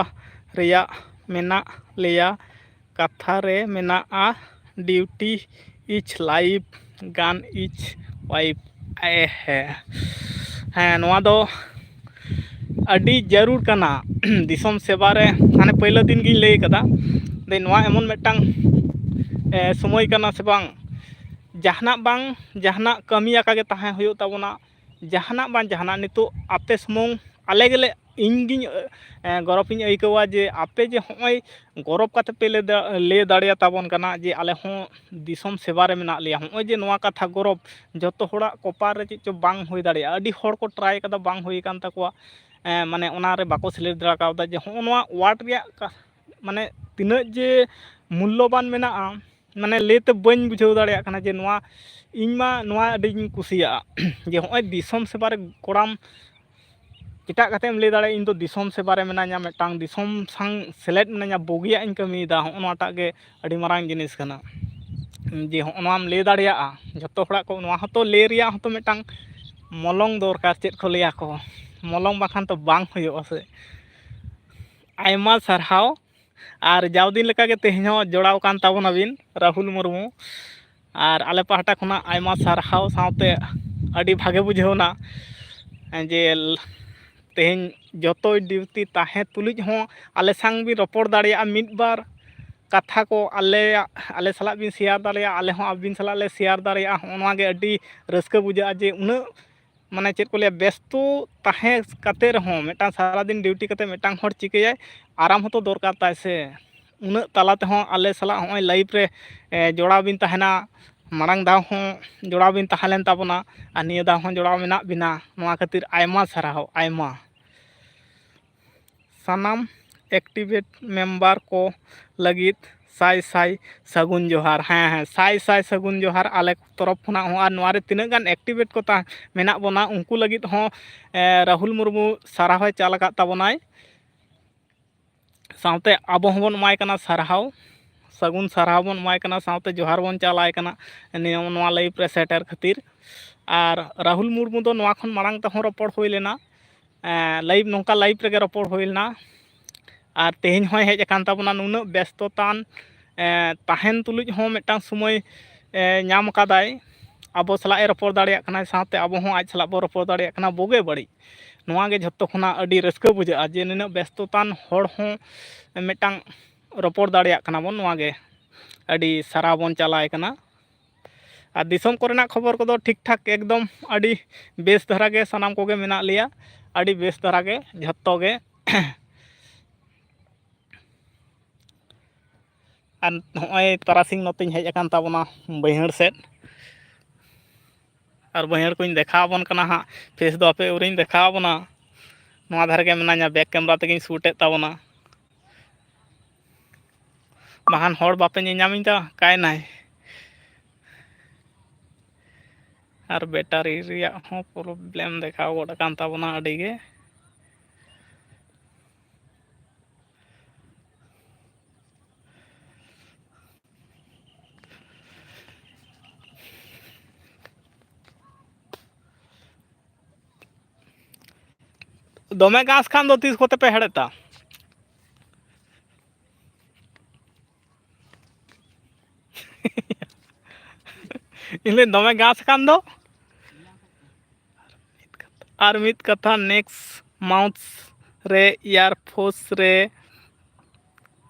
ᱨᱮᱭᱟᱜ ᱢᱮᱱᱟᱜ ᱞᱮᱭᱟ, ᱠᱟᱛᱷᱟ ᱨᱮ ᱢᱮᱱᱟᱜᱼᱟ, duty is life, gun is wife᱾ ᱮ ᱦᱮᱸ, ᱦᱮᱸ, ᱱᱚᱣᱟ ᱫᱚ ᱟᱹᱰᱤ ᱡᱟᱹᱨᱩᱲ ᱠᱟᱱᱟ᱾ ᱫᱤᱥᱚᱢ ᱥᱮᱵᱟ ᱨᱮ, ᱦᱟᱱᱮ ᱯᱳᱭᱞᱳ ᱫᱤᱱ ᱜᱤᱧ ᱞᱟᱹᱭ ᱠᱟᱫᱟ, ᱫᱮ ᱱᱚᱣᱟ ᱮᱢᱚᱱ ᱢᱤᱫᱴᱟᱝ, ᱮ, ᱥᱚᱢᱚᱭ ᱠᱟᱱᱟ ᱥᱮ ᱵᱟᱝ, ᱡᱟᱦᱟᱱᱟᱜ ᱵᱟᱝ ᱡᱟᱦᱟᱱᱟᱜ ᱠᱟᱹᱢᱤ ᱟᱠᱟ ᱜᱮ ᱛᱟᱦᱮᱸ ᱦᱩᱭᱩᱜ ᱛᱟᱵᱚᱱᱟ᱾ ᱡᱟᱦᱟᱱᱟᱜ ᱵᱟᱝ ᱡᱟᱦᱟᱱᱟᱜ, ᱱᱤᱛᱚᱜ ᱟᱯᱮ ᱥᱩᱢᱩᱝ, ᱟᱞᱮ ᱜᱮᱞᱮ, ᱤᱧ ᱜᱤᱧ, ᱮ, ᱜᱚᱨᱚᱵᱤᱧ ᱟᱹᱭᱠᱟᱹᱣᱟ ᱡᱮ ᱟᱯᱮ ᱡᱮ ᱦᱚᱸᱜᱼᱚᱭ ᱜᱚᱨᱚᱵ ᱠᱟᱛᱮ ᱯᱮ ᱞᱟᱹᱭ ᱫᱟ-, ᱞᱟᱹᱭ ᱫᱟᱲᱮᱭᱟᱛᱟᱵᱚᱱ ᱠᱟᱱᱟ ᱡᱮ ᱟᱞᱮ ᱦᱚᱸ ᱫᱤᱥᱚᱢ ᱥᱮᱵᱟ ᱨᱮ ᱢᱮᱱᱟᱜ ᱞᱮᱭᱟ᱾ ᱦᱚᱸᱜᱼᱚᱭ ᱡᱮ ᱱᱚᱣᱟ ᱠᱟᱛᱷᱟ ᱜᱚᱨᱚᱵ, ᱡᱚᱛᱚ ᱦᱚᱲᱟᱜ ᱠᱚᱯᱟᱨ ᱨᱮ ᱪᱮᱫ ᱪᱚ ᱵᱟᱝ ᱦᱩᱭ ᱫᱟᱲᱮᱭᱟᱜᱼᱟ᱾ ᱟᱹᱰᱤ ᱦᱚᱲ ᱠᱚ try ᱠᱟᱫᱟ, ᱵᱟᱝ ᱦᱩᱭ ᱟᱠᱟᱱ ᱛᱟᱠᱚᱣᱟ, ᱮ, ᱢᱟᱱᱮ ᱚᱱᱟᱨᱮ ᱵᱟᱠᱚ ᱥᱮᱞᱮᱫ ᱫᱟᱲᱮ ᱠᱟᱣᱫᱟ ᱡᱮ ᱦᱚᱸᱜᱼᱚ ᱱᱚᱣᱟ word ᱨᱮᱭᱟᱜ ᱠᱟ-, ᱢᱟᱱᱮ ᱛᱤᱱᱟᱹᱜ ᱡᱮ ᱢᱩᱞᱞᱚᱵᱟᱱ ᱢᱮᱱᱟᱜᱼᱟ, ᱢᱟᱱᱮ ᱞᱟᱹᱭᱛᱮ ᱵᱟᱹᱧ ᱵᱩᱡᱷᱟᱹᱣ ᱫᱟᱲᱮᱭᱟᱜ ᱠᱟᱱᱟ ᱡᱮ ᱱᱚᱣᱟ, ᱤᱧ ᱢᱟ ᱱᱚᱣᱟ ᱟᱹᱰᱤᱧ ᱠᱩᱥᱤᱭᱟᱜᱼᱟ ᱡᱮ ᱦᱚᱸᱜᱼᱚᱭ ᱫᱤᱥᱚᱢ ᱥᱮᱵᱟ ᱨᱮ ᱠᱚᱲᱟᱢ, ᱮᱴᱟᱜ ᱠᱟᱛᱮᱢ ᱞᱟᱹᱭ ᱫᱟᱲᱮᱭᱟᱜᱼᱟ, ᱤᱧ ᱫᱚ ᱫᱤᱥᱚᱢ ᱥᱮᱵᱟ ᱨᱮ ᱢᱮᱱᱟᱧᱟ, ᱢᱤᱫᱴᱟᱝ ᱫᱤᱥᱚᱢ ᱥᱟᱝ ᱥᱮᱞᱮᱫ ᱢᱮᱱᱟᱧᱟ, ᱵᱩᱜᱤᱭᱟᱜ ᱤᱧ ᱠᱟᱹᱢᱤᱭᱮᱫᱟ᱾ ᱦᱚᱸᱜᱼᱚ ᱱᱚᱣᱟᱴᱟᱜ ᱜᱮ ᱟᱹᱰᱤ ᱢᱟᱨᱟᱝ ᱡᱤᱱᱤᱥ ᱠᱟᱱᱟ ᱡᱮ ᱦᱚᱸᱜᱼᱚ ᱱᱚᱣᱟᱢ ᱞᱟᱹᱭ ᱫᱟᱲᱮᱭᱟᱜᱼᱟ᱾ ᱡᱷᱚᱛᱚ ᱦᱚᱲᱟᱜ ᱠᱚ, ᱱᱚᱣᱟ ᱦᱚᱸᱛᱚ ᱞᱟᱹᱭ ᱨᱮᱭᱟᱜ ᱦᱚᱸᱛᱚ ᱢᱤᱫᱴᱟᱝ ᱢᱚᱞᱚᱝ ᱫᱚᱨᱠᱟᱨ, ᱪᱮᱫ ᱠᱚ ᱞᱟᱹᱭᱟ ᱠᱚ, ᱢᱚᱞᱚᱝ ᱵᱟᱠᱷᱟᱱ ᱛᱚ ᱵᱟᱝ ᱦᱩᱭᱩᱜᱼᱟ ᱥᱮ᱾ ᱟᱭᱢᱟ ᱥᱟᱨᱦᱟᱣ᱾ ᱟᱨ ᱡᱟᱣ ᱫᱤᱱ ᱞᱮᱠᱟᱜᱮ ᱛᱮᱦᱮᱧ ᱦᱚᱸ ᱡᱚᱲᱟᱣ ᱠᱟᱱ ᱛᱟᱵᱚᱱᱟᱵᱤᱱ ᱨᱟᱦᱩᱞ ᱢᱩᱨᱢᱩ᱾ ᱟᱨ ᱟᱞᱮ ᱯᱟᱦᱴᱟ ᱠᱷᱚᱱᱟᱜ ᱟᱭᱢᱟ ᱥᱟᱨᱦᱟᱣ ᱥᱟᱶᱛᱮ ᱟᱹᱰᱤ ᱵᱷᱟᱜᱮ ᱵᱩᱡᱷᱟᱹᱣ ᱮᱱᱟ ᱡᱮ ᱛᱮᱦᱮᱧ ᱡᱚᱛᱚ duty ᱛᱟᱦᱮᱸ ᱛᱩᱞᱩᱡ ᱦᱚᱸ ᱟᱞᱮ ᱥᱟᱝ ᱵᱤᱱ ᱨᱚᱯᱚᱲ ᱫᱟᱲᱮᱭᱟᱜᱼᱟ ᱢᱤᱫ ᱵᱟᱨ᱾ ᱠᱟᱛᱷᱟ ᱠᱚ ᱟᱞᱮᱭᱟᱜ, ᱟᱞᱮ ᱥᱟᱞᱟᱜ ᱵᱤᱱ ᱥᱮᱭᱟᱨ ᱫᱟᱲᱮᱭᱟᱜᱼᱟ, ᱟᱞᱮ ᱦᱚᱸ ᱟᱹᱵᱤᱱ ᱥᱟᱞᱟᱜ ᱞᱮ ᱥᱮᱭᱟᱨ ᱫᱟᱲᱮᱭᱟᱜᱼᱟ᱾ ᱦᱚᱸᱜᱼᱚ ᱱᱚᱣᱟ ᱜᱮ ᱟᱹᱰᱤ ᱨᱟᱹᱥᱠᱟᱹ ᱵᱩᱡᱷᱟᱹᱜᱼᱟ ᱡᱮ ᱩᱱᱟᱹᱜ, ᱢᱟᱱᱮ, ᱪᱮᱫ ᱠᱚ ᱞᱟᱹᱭᱟ, ᱵᱮᱥᱛᱚ ᱛᱟᱦᱮᱸ ᱠᱟᱛᱮ ᱨᱮᱦᱚᱸ, ᱢᱤᱫᱴᱟᱝ ᱥᱟᱨᱟᱫᱤᱱ ᱰᱤᱭᱩᱴᱤ ᱠᱟᱛᱮ ᱢᱤᱫᱴᱟᱝ ᱦᱚᱲ ᱪᱤᱠᱟᱹᱭᱟᱭ, ᱟᱨᱟᱢ ᱦᱚᱸᱛᱚ ᱫᱚᱨᱠᱟᱨ ᱛᱟᱭ ᱥᱮ᱾ ᱩᱱᱟᱹᱜ ᱛᱟᱞᱟ ᱛᱮᱦᱚᱸ ᱟᱞᱮ ᱥᱟᱞᱟᱜ ᱦᱚᱸᱜᱼᱚᱭ ᱞᱟᱭᱤᱵᱷ ᱨᱮ, ᱮ, ᱡᱚᱲᱟᱣ ᱵᱤᱱ ᱛᱟᱦᱮᱱᱟ, ᱢᱟᱲᱟᱝ ᱫᱷᱟᱣ ᱦᱚᱸ ᱡᱚᱲᱟᱣ ᱵᱤᱱ ᱛᱟᱦᱮᱸ ᱞᱮᱱ ᱛᱟᱵᱚᱱᱟ, ᱟᱨ ᱱᱤᱭᱟᱹ ᱫᱷᱟᱣ ᱦᱚᱸ ᱡᱚᱲᱟᱣ ᱢᱮᱱᱟᱜ ᱵᱤᱱᱟ᱾ ᱱᱚᱣᱟ ᱠᱷᱟᱹᱛᱤᱨ ᱟᱭᱢᱟ ᱥᱟᱨᱦᱟᱣ, ᱟᱭᱢᱟ᱾ ᱥᱟᱱᱟᱢ ᱮᱠᱴᱤᱵᱷᱮᱴ ᱢᱮᱢᱵᱟᱨ ᱠᱚ ᱞᱟᱹᱜᱤᱫ ᱥᱟᱭ ᱥᱟᱭ ᱥᱟᱹᱜᱩᱱ ᱡᱚᱦᱟᱨ᱾ ᱦᱮᱸ, ᱦᱮᱸ, ᱥᱟᱭ ᱥᱟᱭ ᱥᱟᱹᱜᱩᱱ ᱡᱚᱦᱟᱨ ᱟᱞᱮ ᱛᱚᱨᱚᱯ ᱠᱷᱚᱱᱟᱜ ᱦᱚᱸ᱾ ᱟᱨ ᱱᱚᱣᱟ ᱨᱮ ᱛᱤᱱᱟᱹᱜ ᱜᱟᱱ ᱮᱠᱴᱤᱵᱷᱮᱴ ᱠᱚ ᱛᱟ-, ᱢᱮᱱᱟᱜ ᱵᱚᱱᱟ, ᱩᱱᱠᱩ ᱞᱟᱹᱜᱤᱫ ᱦᱚᱸ, ᱮ, ᱨᱟᱦᱩᱞ ᱢᱩᱨᱢᱩ ᱥᱟᱨᱦᱟᱣᱮ ᱪᱟᱞ ᱟᱠᱟᱫ ᱛᱟᱵᱚᱱᱟᱭ᱾ ᱥᱟᱶᱛᱮ ᱟᱵᱚ ᱦᱚᱸᱵᱚᱱ ᱮᱢᱟᱭ ᱠᱟᱱᱟ ᱥᱟᱨᱦᱟᱣ, ᱥᱟᱹᱜᱩᱱ ᱥᱟᱨᱦᱟᱣ ᱵᱚᱱ ᱮᱢᱟᱭ ᱠᱟᱱᱟ, ᱥᱟᱶᱛᱮ ᱡᱚᱦᱟᱨ ᱵᱚᱱ ᱪᱟᱞ ᱟᱭ ᱠᱟᱱᱟ ᱱᱤᱭᱟᱹ, ᱱᱚᱣᱟ ᱞᱟᱭᱤᱵᱷ ᱨᱮ ᱥᱮᱴᱮᱨ ᱠᱷᱟᱹᱛᱤᱨ᱾ ᱟᱨ ᱨᱟᱦᱩᱞ ᱢᱩᱨᱢᱩ ᱫᱚ ᱱᱚᱣᱟ ᱠᱷᱚᱱ ᱢᱟᱲᱟᱝ ᱛᱮᱦᱚᱸ ᱨᱚᱯᱚᱲ ᱦᱩᱭ ᱞᱮᱱᱟ, ᱮᱸ, ᱞᱟᱭᱤᱵᱷ, ᱱᱚᱝᱠᱟ ᱞᱟᱭᱤᱵᱷ ᱨᱮᱜᱮ ᱨᱚᱯᱚᱲ ᱦᱩᱭ ᱞᱮᱱᱟ᱾ ᱟᱨ ᱛᱮᱦᱮᱧ ᱦᱚᱸᱭ ᱦᱮᱡ ᱟᱠᱟᱱ ᱛᱟᱵᱚᱱᱟ, ᱱᱩᱱᱟᱹᱜ ᱵᱮᱥᱛᱚᱛᱟᱱ, ᱮᱸ, ᱛᱟᱦᱮᱱ ᱛᱩᱞᱩᱡ ᱦᱚᱸ ᱢᱤᱫᱴᱟᱝ ᱥᱚᱢᱚᱭ, ᱮᱸ, ᱧᱟᱢ ᱟᱠᱟᱫᱟᱭ᱾ ᱟᱵᱚ ᱥᱟᱞᱟᱜ ᱮ ᱨᱚᱯᱚᱲ ᱫᱟᱲᱮᱭᱟᱜ ᱠᱟᱱᱟ, ᱥᱟᱶᱛᱮ ᱟᱵᱚ ᱦᱚᱸ ᱟᱡ ᱥᱟᱞᱟᱜ ᱵᱚ ᱨᱚᱯᱚᱲ ᱫᱟᱲᱮᱭᱟᱜ ᱠᱟᱱᱟ, ᱵᱩᱜᱤ ᱵᱟᱹᱲᱤᱡ᱾ ᱱᱚᱣᱟ ᱜᱮ ᱡᱷᱚᱛᱚ ᱠᱷᱚᱱᱟᱜ ᱟᱹᱰᱤ ᱨᱟᱹᱥᱠᱟᱹ ᱵᱩᱡᱷᱟᱹᱜᱼᱟ, ᱡᱮ ᱱᱤᱱᱟᱹᱜ ᱵᱮᱥᱛᱚᱛᱟᱱ ᱦᱚᱲ ᱦᱚᱸ ᱢᱤᱫᱴᱟᱝ ᱨᱚᱯᱚᱲ ᱫᱟᱲᱮᱭᱟᱜ ᱠᱟᱱᱟ ᱵᱚᱱ, ᱱᱚᱣᱟ ᱜᱮ ᱟᱹᱰᱤ ᱥᱟᱨᱦᱟᱣ ᱵᱚᱱ ᱪᱟᱞ ᱟᱭ ᱠᱟᱱᱟ᱾ ᱟᱨ ᱫᱤᱥᱚᱢ ᱠᱚᱨᱮᱱᱟᱜ ᱠᱷᱚᱵᱚᱨ ᱠᱚᱫᱚ ᱴᱷᱤᱠ ᱴᱷᱟᱠ ᱮᱠᱫᱚᱢ ᱟᱹᱰᱤ ᱵᱮᱥ ᱫᱷᱟᱨᱟ ᱜᱮ ᱥᱟᱱᱟᱢ ᱠᱚᱜᱮ ᱢᱮᱱᱟᱜ ᱞᱮᱭᱟ, ᱟᱹᱰᱤ ᱵᱮᱥ ᱫᱷᱟᱨᱟ ᱜᱮ ᱡᱷᱚᱛᱚ ᱜᱮ᱾ ᱟᱨ ᱱᱚᱜᱼᱚᱭ ᱛᱟᱨᱟᱥᱤᱧ ᱱᱚᱛᱮᱧ ᱦᱮᱡ ᱟᱠᱟᱱ ᱛᱟᱵᱚᱱᱟ ᱵᱟᱹᱭᱦᱟᱹᱲ ᱥᱮᱫ, ᱟᱨ ᱵᱟᱹᱭᱦᱟᱹᱲ ᱠᱚᱧ ᱫᱮᱠᱷᱟᱣ ᱟᱵᱚᱱ ᱠᱟᱱᱟ ᱦᱟᱸᱜ, ᱯᱷᱮᱥ ᱫᱚ ᱟᱯᱮ ᱟᱹᱣᱨᱤᱧ ᱫᱮᱠᱷᱟᱣ ᱟᱵᱚᱱᱟ᱾ ᱱᱚᱣᱟ ᱫᱷᱟᱨᱮ ᱜᱮ ᱢᱮᱱᱟᱧᱟ, ᱵᱮᱠ ᱠᱮᱢᱨᱟ ᱛᱮᱜᱮᱧ ᱥᱩᱴ ᱮᱫ ᱛᱟᱵᱚᱱᱟ᱾ ᱵᱟᱠᱷᱟᱱ ᱦᱚᱲ ᱵᱟᱯᱮ ᱧᱮᱧᱟᱢᱤᱧ ᱠᱟᱱᱟ, ᱚᱠᱟᱭᱮᱱᱟᱭ? ᱟᱨ ᱵᱮᱴᱟᱨᱤ ᱨᱮᱭᱟᱜ ᱦᱚᱸ ᱯᱨᱚᱵᱞᱮᱢ ᱫᱮᱠᱷᱟᱣ ᱜᱚᱫ ᱟᱠᱟᱱ ᱛᱟᱵᱚᱱᱟ ᱟᱹᱰᱤ ᱜᱮ᱾ ᱫᱚᱢᱮ ᱜᱷᱟᱥ ᱠᱷᱟᱱ ᱫᱚ ᱛᱤᱥ ᱠᱚᱛᱮ ᱯᱮ ᱦᱮᱲᱦᱮᱫᱟ? ᱤᱧ ᱞᱟᱹᱭ, ᱫᱚᱢᱮ ᱜᱷᱟᱥ ᱠᱷᱟᱱ ᱫᱚ᱾ ᱟᱨ ᱢᱤᱫ ᱠᱟᱛᱷᱟ, ᱱᱮᱠᱥᱴ ᱢᱟᱱᱛᱷ ᱨᱮ ᱮᱭᱟᱨ ᱯᱷᱳᱨᱥ ᱨᱮ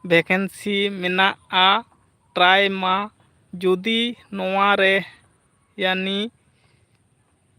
ᱵᱷᱮᱠᱮᱱᱥᱤ ᱢᱮᱱᱟᱜᱼᱟ, ᱴᱨᱟᱭ ᱢᱟ ᱡᱩᱫᱤ ᱱᱚᱣᱟ ᱨᱮ ᱭᱟᱱᱤ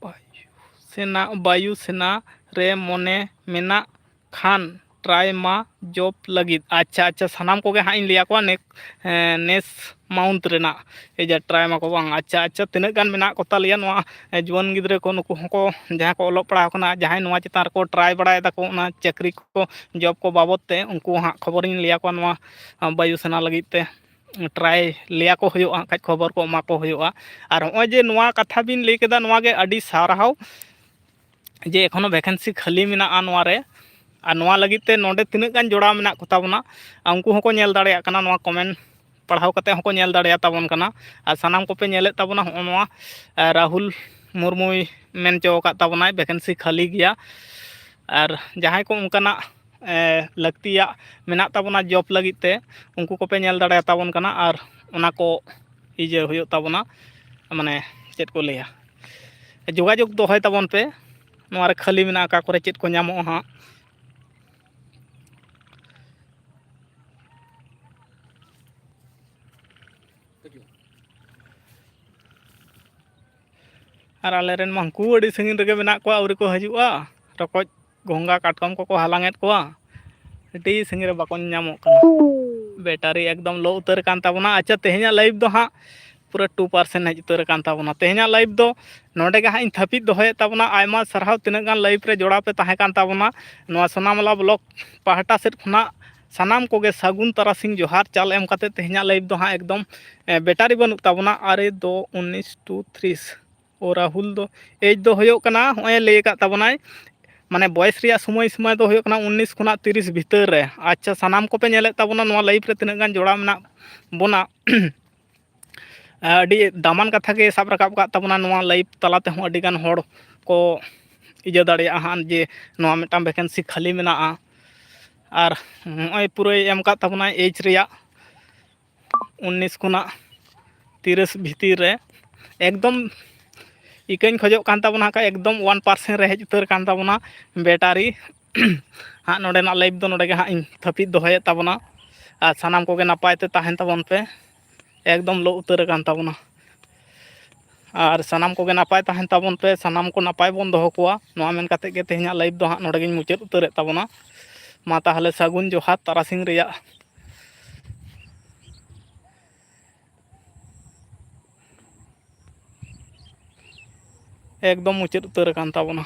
ᱵᱟᱭᱩ ᱥᱮᱱᱟ, ᱵᱟᱭᱩ ᱥᱮᱱᱟ ᱨᱮ ᱢᱚᱱᱮ ᱢᱮᱱᱟᱜ ᱠᱷᱟᱱ ᱴᱨᱟᱭ ᱢᱟ ᱡᱚᱵ ᱞᱟᱹᱜᱤᱫ᱾ ᱟᱪᱪᱷᱟ, ᱟᱪᱪᱷᱟ, ᱥᱟᱱᱟᱢ ᱠᱚᱜᱮ ᱦᱟᱸᱜ ᱤᱧ ᱞᱟᱹᱭ ᱟᱠᱚᱣᱟ ᱱᱮᱠ-, ᱮᱸ, ᱱᱮᱥ ᱢᱟᱣᱩᱱᱛ ᱨᱮᱱᱟᱜ ᱮ ᱡᱮ ᱴᱨᱟᱭ ᱢᱟᱠᱚ ᱵᱟᱝ᱾ ᱟᱪᱪᱷᱟ, ᱟᱪᱪᱷᱟ, ᱛᱤᱱᱟᱹᱜ ᱜᱟᱱ ᱢᱮᱱᱟᱜ ᱠᱚ ᱛᱟᱞᱮᱭᱟ ᱱᱚᱣᱟ, ᱮ, ᱡᱩᱣᱟᱹᱱ ᱜᱤᱫᱽᱨᱟᱹ ᱠᱚ, ᱱᱩᱠᱩ ᱦᱚᱸᱠᱚ ᱡᱟᱦᱟᱸᱭ ᱠᱚ ᱚᱞᱚᱜ ᱯᱟᱲᱦᱟᱣ ᱠᱟᱱᱟ, ᱡᱟᱦᱟᱸᱭ ᱱᱚᱣᱟ ᱪᱮᱛᱟᱱ ᱨᱮᱠᱚ ᱴᱨᱟᱭ ᱵᱟᱲᱟᱭ ᱫᱟᱠᱚ ᱚᱱᱟ ᱪᱟᱹᱠᱨᱤ ᱠᱚ, ᱡᱚᱵ ᱠᱚ ᱵᱟᱵᱚᱫ ᱛᱮ, ᱩᱱᱠᱩ ᱦᱟᱸᱜ ᱠᱷᱚᱵᱚᱨᱤᱧ ᱞᱟᱹᱭ ᱟᱠᱚᱣᱟ ᱱᱚᱣᱟ, ᱮ, ᱵᱟᱭᱩ ᱥᱮᱱᱟ ᱞᱟᱹᱜᱤᱫ ᱛᱮ᱾ ᱴᱨᱟᱭ ᱞᱟᱹᱭ ᱟᱠᱚ ᱦᱩᱭᱩᱜᱼᱟ, ᱦᱟᱸᱜ ᱠᱷᱟᱡ ᱠᱷᱚᱵᱚᱨ ᱠᱚ ᱮᱢᱟ ᱠᱚ ᱦᱩᱭᱩᱜᱼᱟ᱾ ᱟᱨ ᱦᱚᱸᱜᱼᱚᱭ ᱡᱮ ᱱᱚᱣᱟ ᱠᱟᱛᱷᱟ ᱵᱤᱱ ᱞᱟᱹᱭ ᱠᱮᱫᱟ, ᱱᱚᱣᱟ ᱜᱮ ᱟᱹᱰᱤ ᱥᱟᱨᱦᱟᱣ ᱡᱮ ᱮᱠᱷᱚᱱᱳ ᱵᱷᱮᱠᱮᱱᱥᱤ ᱠᱷᱟᱹᱞᱤ ᱢᱮᱱᱟᱜᱼᱟ ᱱᱚᱣᱟ ᱨᱮ᱾ ᱟᱨ ᱱᱚᱣᱟ ᱞᱟᱹᱜᱤᱫ ᱛᱮ ᱱᱚᱰᱮ ᱛᱤᱱᱟᱹᱜ ᱜᱟᱱ ᱡᱚᱲᱟᱣ ᱢᱮᱱᱟᱜ ᱠᱚᱛᱟ ᱵᱚᱱᱟ, ᱟᱨ ᱩᱱᱠᱩ ᱦᱚᱸᱠᱚ ᱧᱮᱞ ᱫᱟᱲᱮᱭᱟᱜ ᱠᱟᱱᱟ, ᱱᱚᱣᱟ ᱠᱚᱢᱮᱱᱴ ᱯᱟᱲᱦᱟᱣ ᱠᱟᱛᱮ ᱦᱚᱸᱠᱚ ᱧᱮᱞ ᱫᱟᱲᱮᱭᱟᱛᱟ ᱵᱚᱱ ᱠᱟᱱᱟ᱾ ᱟᱨ ᱥᱟᱱᱟᱢ ᱠᱚᱯᱮ ᱧᱮᱞᱮᱫ ᱛᱟᱵᱚᱱᱟ, ᱦᱚᱸᱜᱼᱚ ᱱᱚᱣᱟ, ᱮ, ᱨᱟᱦᱩᱞ ᱢᱩᱨᱢᱩᱭ ᱢᱮᱱ ᱦᱚᱪᱚ ᱟᱠᱟᱫ ᱛᱟᱵᱚᱱᱟᱭ ᱵᱷᱮᱠᱮᱱᱥᱤ ᱠᱷᱟᱹᱞᱤ ᱜᱮᱭᱟ᱾ ᱟᱨ ᱡᱟᱦᱟᱸᱭ ᱠᱚ ᱚᱱᱠᱟᱱᱟᱜ, ᱮ, ᱞᱟᱹᱠᱛᱤᱭᱟᱜ ᱢᱮᱱᱟᱜ ᱛᱟᱵᱚᱱᱟ ᱡᱚᱵ ᱞᱟᱹᱜᱤᱫ ᱛᱮ, ᱩᱱᱠᱩ ᱠᱚᱯᱮ ᱧᱮᱞ ᱫᱟᱲᱮᱭᱟᱛᱟ ᱵᱚᱱ ᱠᱟᱱᱟ᱾ ᱟᱨ ᱚᱱᱟ ᱠᱚ ᱤᱭᱟᱹ ᱦᱩᱭᱩᱜ ᱛᱟᱵᱚᱱᱟ, ᱢᱟᱱᱮ ᱪᱮᱫ ᱠᱚ ᱞᱟᱹᱭᱟ, ᱡᱳᱜᱟᱡᱳᱜᱽ ᱫᱚᱦᱚᱭ ᱛᱟᱵᱚᱱ ᱯᱮ᱾ ᱱᱚᱣᱟ ᱨᱮ ᱠᱷᱟᱹᱞᱤ ᱢᱮᱱᱟᱜᱼᱟ, ᱚᱠᱟ ᱠᱚᱨᱮ ᱪᱮᱫ ᱠᱚ ᱧᱟᱢᱚᱜᱼᱟ ᱦᱟᱸᱜ᱾ ᱟᱨ ᱟᱞᱮ ᱨᱮᱱ ᱢᱟ ᱩᱱᱠᱩ ᱟᱹᱰᱤ ᱥᱟᱺᱜᱤᱧ ᱨᱮᱜᱮ ᱢᱮᱱᱟᱜ ᱠᱚᱣᱟ, ᱟᱹᱣᱨᱤ ᱠᱚ ᱦᱤᱡᱩᱜᱼᱟ᱾ ᱨᱚᱠᱚᱡ, ᱜᱚᱸᱜᱷᱟ, ᱠᱟᱴᱠᱚᱢ ᱠᱚᱠᱚ ᱦᱟᱞᱟᱝ ᱮᱫ ᱠᱚᱣᱟ, ᱟᱹᱰᱤ ᱥᱟᱺᱜᱤᱧ ᱨᱮ ᱵᱟᱠᱚ ᱧᱟᱢᱚᱜ ᱠᱟᱱᱟ᱾ ᱵᱮᱴᱟᱨᱤ ᱮᱠᱫᱚᱢ ᱞᱳ ᱩᱛᱟᱹᱨ ᱠᱟᱱ ᱛᱟᱵᱚᱱᱟ᱾ ᱟᱪᱪᱷᱟ, ᱛᱮᱦᱮᱧᱟᱜ ᱞᱟᱭᱤᱵᱷ ᱫᱚ ᱦᱟᱸᱜ ᱯᱩᱨᱟᱹ ᱴᱩ ᱯᱟᱨᱥᱮᱱᱴ ᱦᱮᱡ ᱩᱛᱟᱹᱨ ᱟᱠᱟᱱ ᱛᱟᱵᱚᱱᱟ᱾ ᱛᱮᱦᱮᱧᱟᱜ ᱞᱟᱭᱤᱵᱷ ᱫᱚ ᱱᱚᱰᱮ ᱜᱮ ᱦᱟᱸᱜ ᱤᱧ ᱛᱷᱟᱹᱯᱤᱫ ᱫᱚᱦᱚᱭᱮᱫ ᱛᱟᱵᱚᱱᱟ᱾ ᱟᱭᱢᱟ ᱥᱟᱨᱦᱟᱣ ᱛᱤᱱᱟᱹᱜ ᱜᱟᱱ ᱞᱟᱭᱤᱵᱷ ᱨᱮ ᱡᱚᱲᱟᱣ ᱯᱮ ᱛᱟᱦᱮᱸ ᱠᱟᱱ ᱛᱟᱵᱚᱱᱟ᱾ ᱱᱚᱣᱟ ᱥᱳᱱᱟᱢᱟᱞᱟ ᱵᱞᱚᱜ ᱯᱟᱦᱴᱟ ᱥᱮᱫ ᱠᱷᱚᱱᱟᱜ ᱥᱟᱱᱟᱢ ᱠᱚᱜᱮ ᱥᱟᱹᱜᱩᱱ ᱛᱟᱨᱟᱥᱤᱧ ᱡᱚᱦᱟᱨ ᱪᱟᱞ ᱮᱢ ᱠᱟᱛᱮ ᱛᱮᱦᱮᱧᱟᱜ ᱞᱟᱭᱤᱵᱷ ᱫᱚ ᱦᱟᱸᱜ ᱮᱠᱫᱚᱢ, ᱮ, ᱵᱮᱴᱟᱨᱤ ᱵᱟᱹᱱᱩᱜ ᱛᱟᱵᱚᱱᱟ᱾ ᱟᱨᱮ ᱫᱚ ᱩᱱᱤᱥ ᱴᱩ ᱛᱤᱨᱤᱥ᱾ ᱳ ᱨᱟᱦᱩᱞ ᱫᱚ ᱮᱡᱽ ᱫᱚ ᱦᱩᱭᱩᱜ ᱠᱟᱱᱟ, ᱦᱚᱸᱜᱼᱚᱭ ᱞᱟᱹᱭ ᱟᱠᱟᱫ ᱛᱟᱵᱚᱱᱟᱭ, ᱢᱟᱱᱮ ᱵᱚᱭᱮᱥ ᱨᱮᱭᱟᱜ ᱥᱚᱢᱚᱭ ᱥᱤᱢᱟᱹ ᱫᱚ ᱦᱩᱭᱩᱜ ᱠᱟᱱᱟ ᱩᱱᱤᱥ ᱠᱷᱚᱱᱟᱜ ᱛᱤᱨᱤᱥ ᱵᱷᱤᱛᱟᱹᱨ ᱨᱮ᱾ ᱟᱪᱪᱷᱟ, ᱥᱟᱱᱟᱢ ᱠᱚᱯᱮ ᱧᱮᱞᱮᱫ ᱛᱟᱵᱚᱱᱟ ᱱᱚᱣᱟ ᱞᱟᱭᱤᱵᱷ ᱨᱮ ᱛᱤᱱᱟᱹᱜ ᱜᱟᱱ ᱡᱚᱲᱟᱣ ᱢᱮᱱᱟᱜ ᱵᱚᱱᱟ᱾ ᱟᱹᱰᱤ ᱫᱟᱢᱟᱱ ᱠᱟᱛᱷᱟ ᱜᱮ ᱥᱟᱵ ᱨᱟᱠᱟᱵ ᱠᱟᱜ ᱛᱟᱵᱚᱱᱟ᱾ ᱱᱚᱣᱟ ᱞᱟᱭᱤᱵᱷ ᱛᱟᱞᱟ ᱛᱮᱦᱚᱸ ᱟᱹᱰᱤ ᱜᱟᱱ ᱦᱚᱲ ᱠᱚ ᱤᱭᱟᱹ ᱫᱟᱲᱮᱭᱟᱜᱼᱟ ᱦᱟᱸᱜ ᱡᱮ ᱱᱚᱣᱟ ᱢᱤᱫᱴᱟᱝ ᱵᱷᱮᱠᱮᱱᱥᱤ ᱠᱷᱟᱹᱞᱤ ᱢᱮᱱᱟᱜᱼᱟ᱾ ᱟᱨ ᱱᱚᱜᱼᱚᱭ ᱯᱩᱨᱟᱹᱭ ᱮᱢ ᱠᱟᱜ ᱛᱟᱵᱚᱱᱟᱭ ᱮᱡᱽ ᱨᱮᱭᱟᱜ ᱩᱱᱤᱥ ᱠᱷᱚᱱᱟᱜ ᱛᱤᱨᱤᱥ ᱵᱷᱤᱛᱤᱨ ᱨᱮ᱾ ᱮᱠᱫᱚᱢ ᱤᱠᱟᱹᱧ ᱠᱷᱚᱡᱚᱜ ᱠᱟᱱ ᱛᱟᱵᱚᱱᱟ ᱦᱟᱸᱜ ᱠᱷᱟᱡ ᱮᱠᱫᱚᱢ ᱚᱣᱟᱱ ᱯᱟᱨᱥᱮᱱᱴ ᱨᱮ ᱦᱮᱡ ᱩᱛᱟᱹᱨ ᱠᱟᱱ ᱛᱟᱵᱚᱱᱟ ᱵᱮᱴᱟᱨᱤ᱾ ᱦᱟᱸᱜ ᱱᱚᱰᱮᱱᱟᱜ ᱞᱟᱭᱤᱵᱷ ᱫᱚ ᱱᱚᱰᱮ ᱜᱮ ᱦᱟᱸᱜ ᱤᱧ ᱛᱷᱟᱹᱯᱤᱫ ᱫᱚᱦᱚᱭᱮᱫ ᱛᱟᱵᱚᱱᱟ᱾ ᱟᱨ ᱥᱟᱱᱟᱢ ᱠᱚᱜᱮ ᱱᱟᱯᱟᱭ ᱛᱮ ᱛᱟᱦᱮᱱ ᱛᱟᱵᱚᱱ ᱯᱮ᱾ ᱮᱠᱫᱚᱢ ᱞᱚ ᱩᱛᱟᱹᱨ ᱟᱠᱟᱱ ᱛᱟᱵᱚᱱᱟ᱾ ᱟᱨ ᱥᱟᱱᱟᱢ ᱠᱚᱜᱮ ᱱᱟᱯᱟᱭ ᱛᱟᱦᱮᱱ ᱛᱟᱵᱚᱱ ᱯᱮ, ᱥᱟᱱᱟᱢ ᱠᱚ ᱱᱟᱯᱟᱭ ᱵᱚᱱ ᱫᱚᱦᱚ ᱠᱚᱣᱟ, ᱱᱚᱣᱟ ᱢᱮᱱ ᱠᱟᱛᱮ ᱜᱮ ᱛᱮᱦᱮᱧᱟᱜ live ᱫᱚ ᱦᱟᱸᱜ ᱱᱚᱰᱮ ᱜᱤᱧ ᱢᱩᱪᱟᱹᱫ ᱩᱛᱟᱹᱨᱮᱫ ᱛᱟᱵᱚᱱᱟ᱾ ᱢᱟ ᱛᱟᱦᱚᱞᱮ ᱥᱟᱹᱜᱩᱱ ᱡᱚᱦᱟᱨ, ᱛᱟᱨᱟᱥᱤᱧ ᱨᱮᱭᱟᱜ ᱮᱠᱫᱚᱢ ᱢᱩᱪᱟᱹᱫ ᱩᱛᱟᱹᱨ ᱟᱠᱟᱱ ᱛᱟᱵᱚᱱᱟ᱾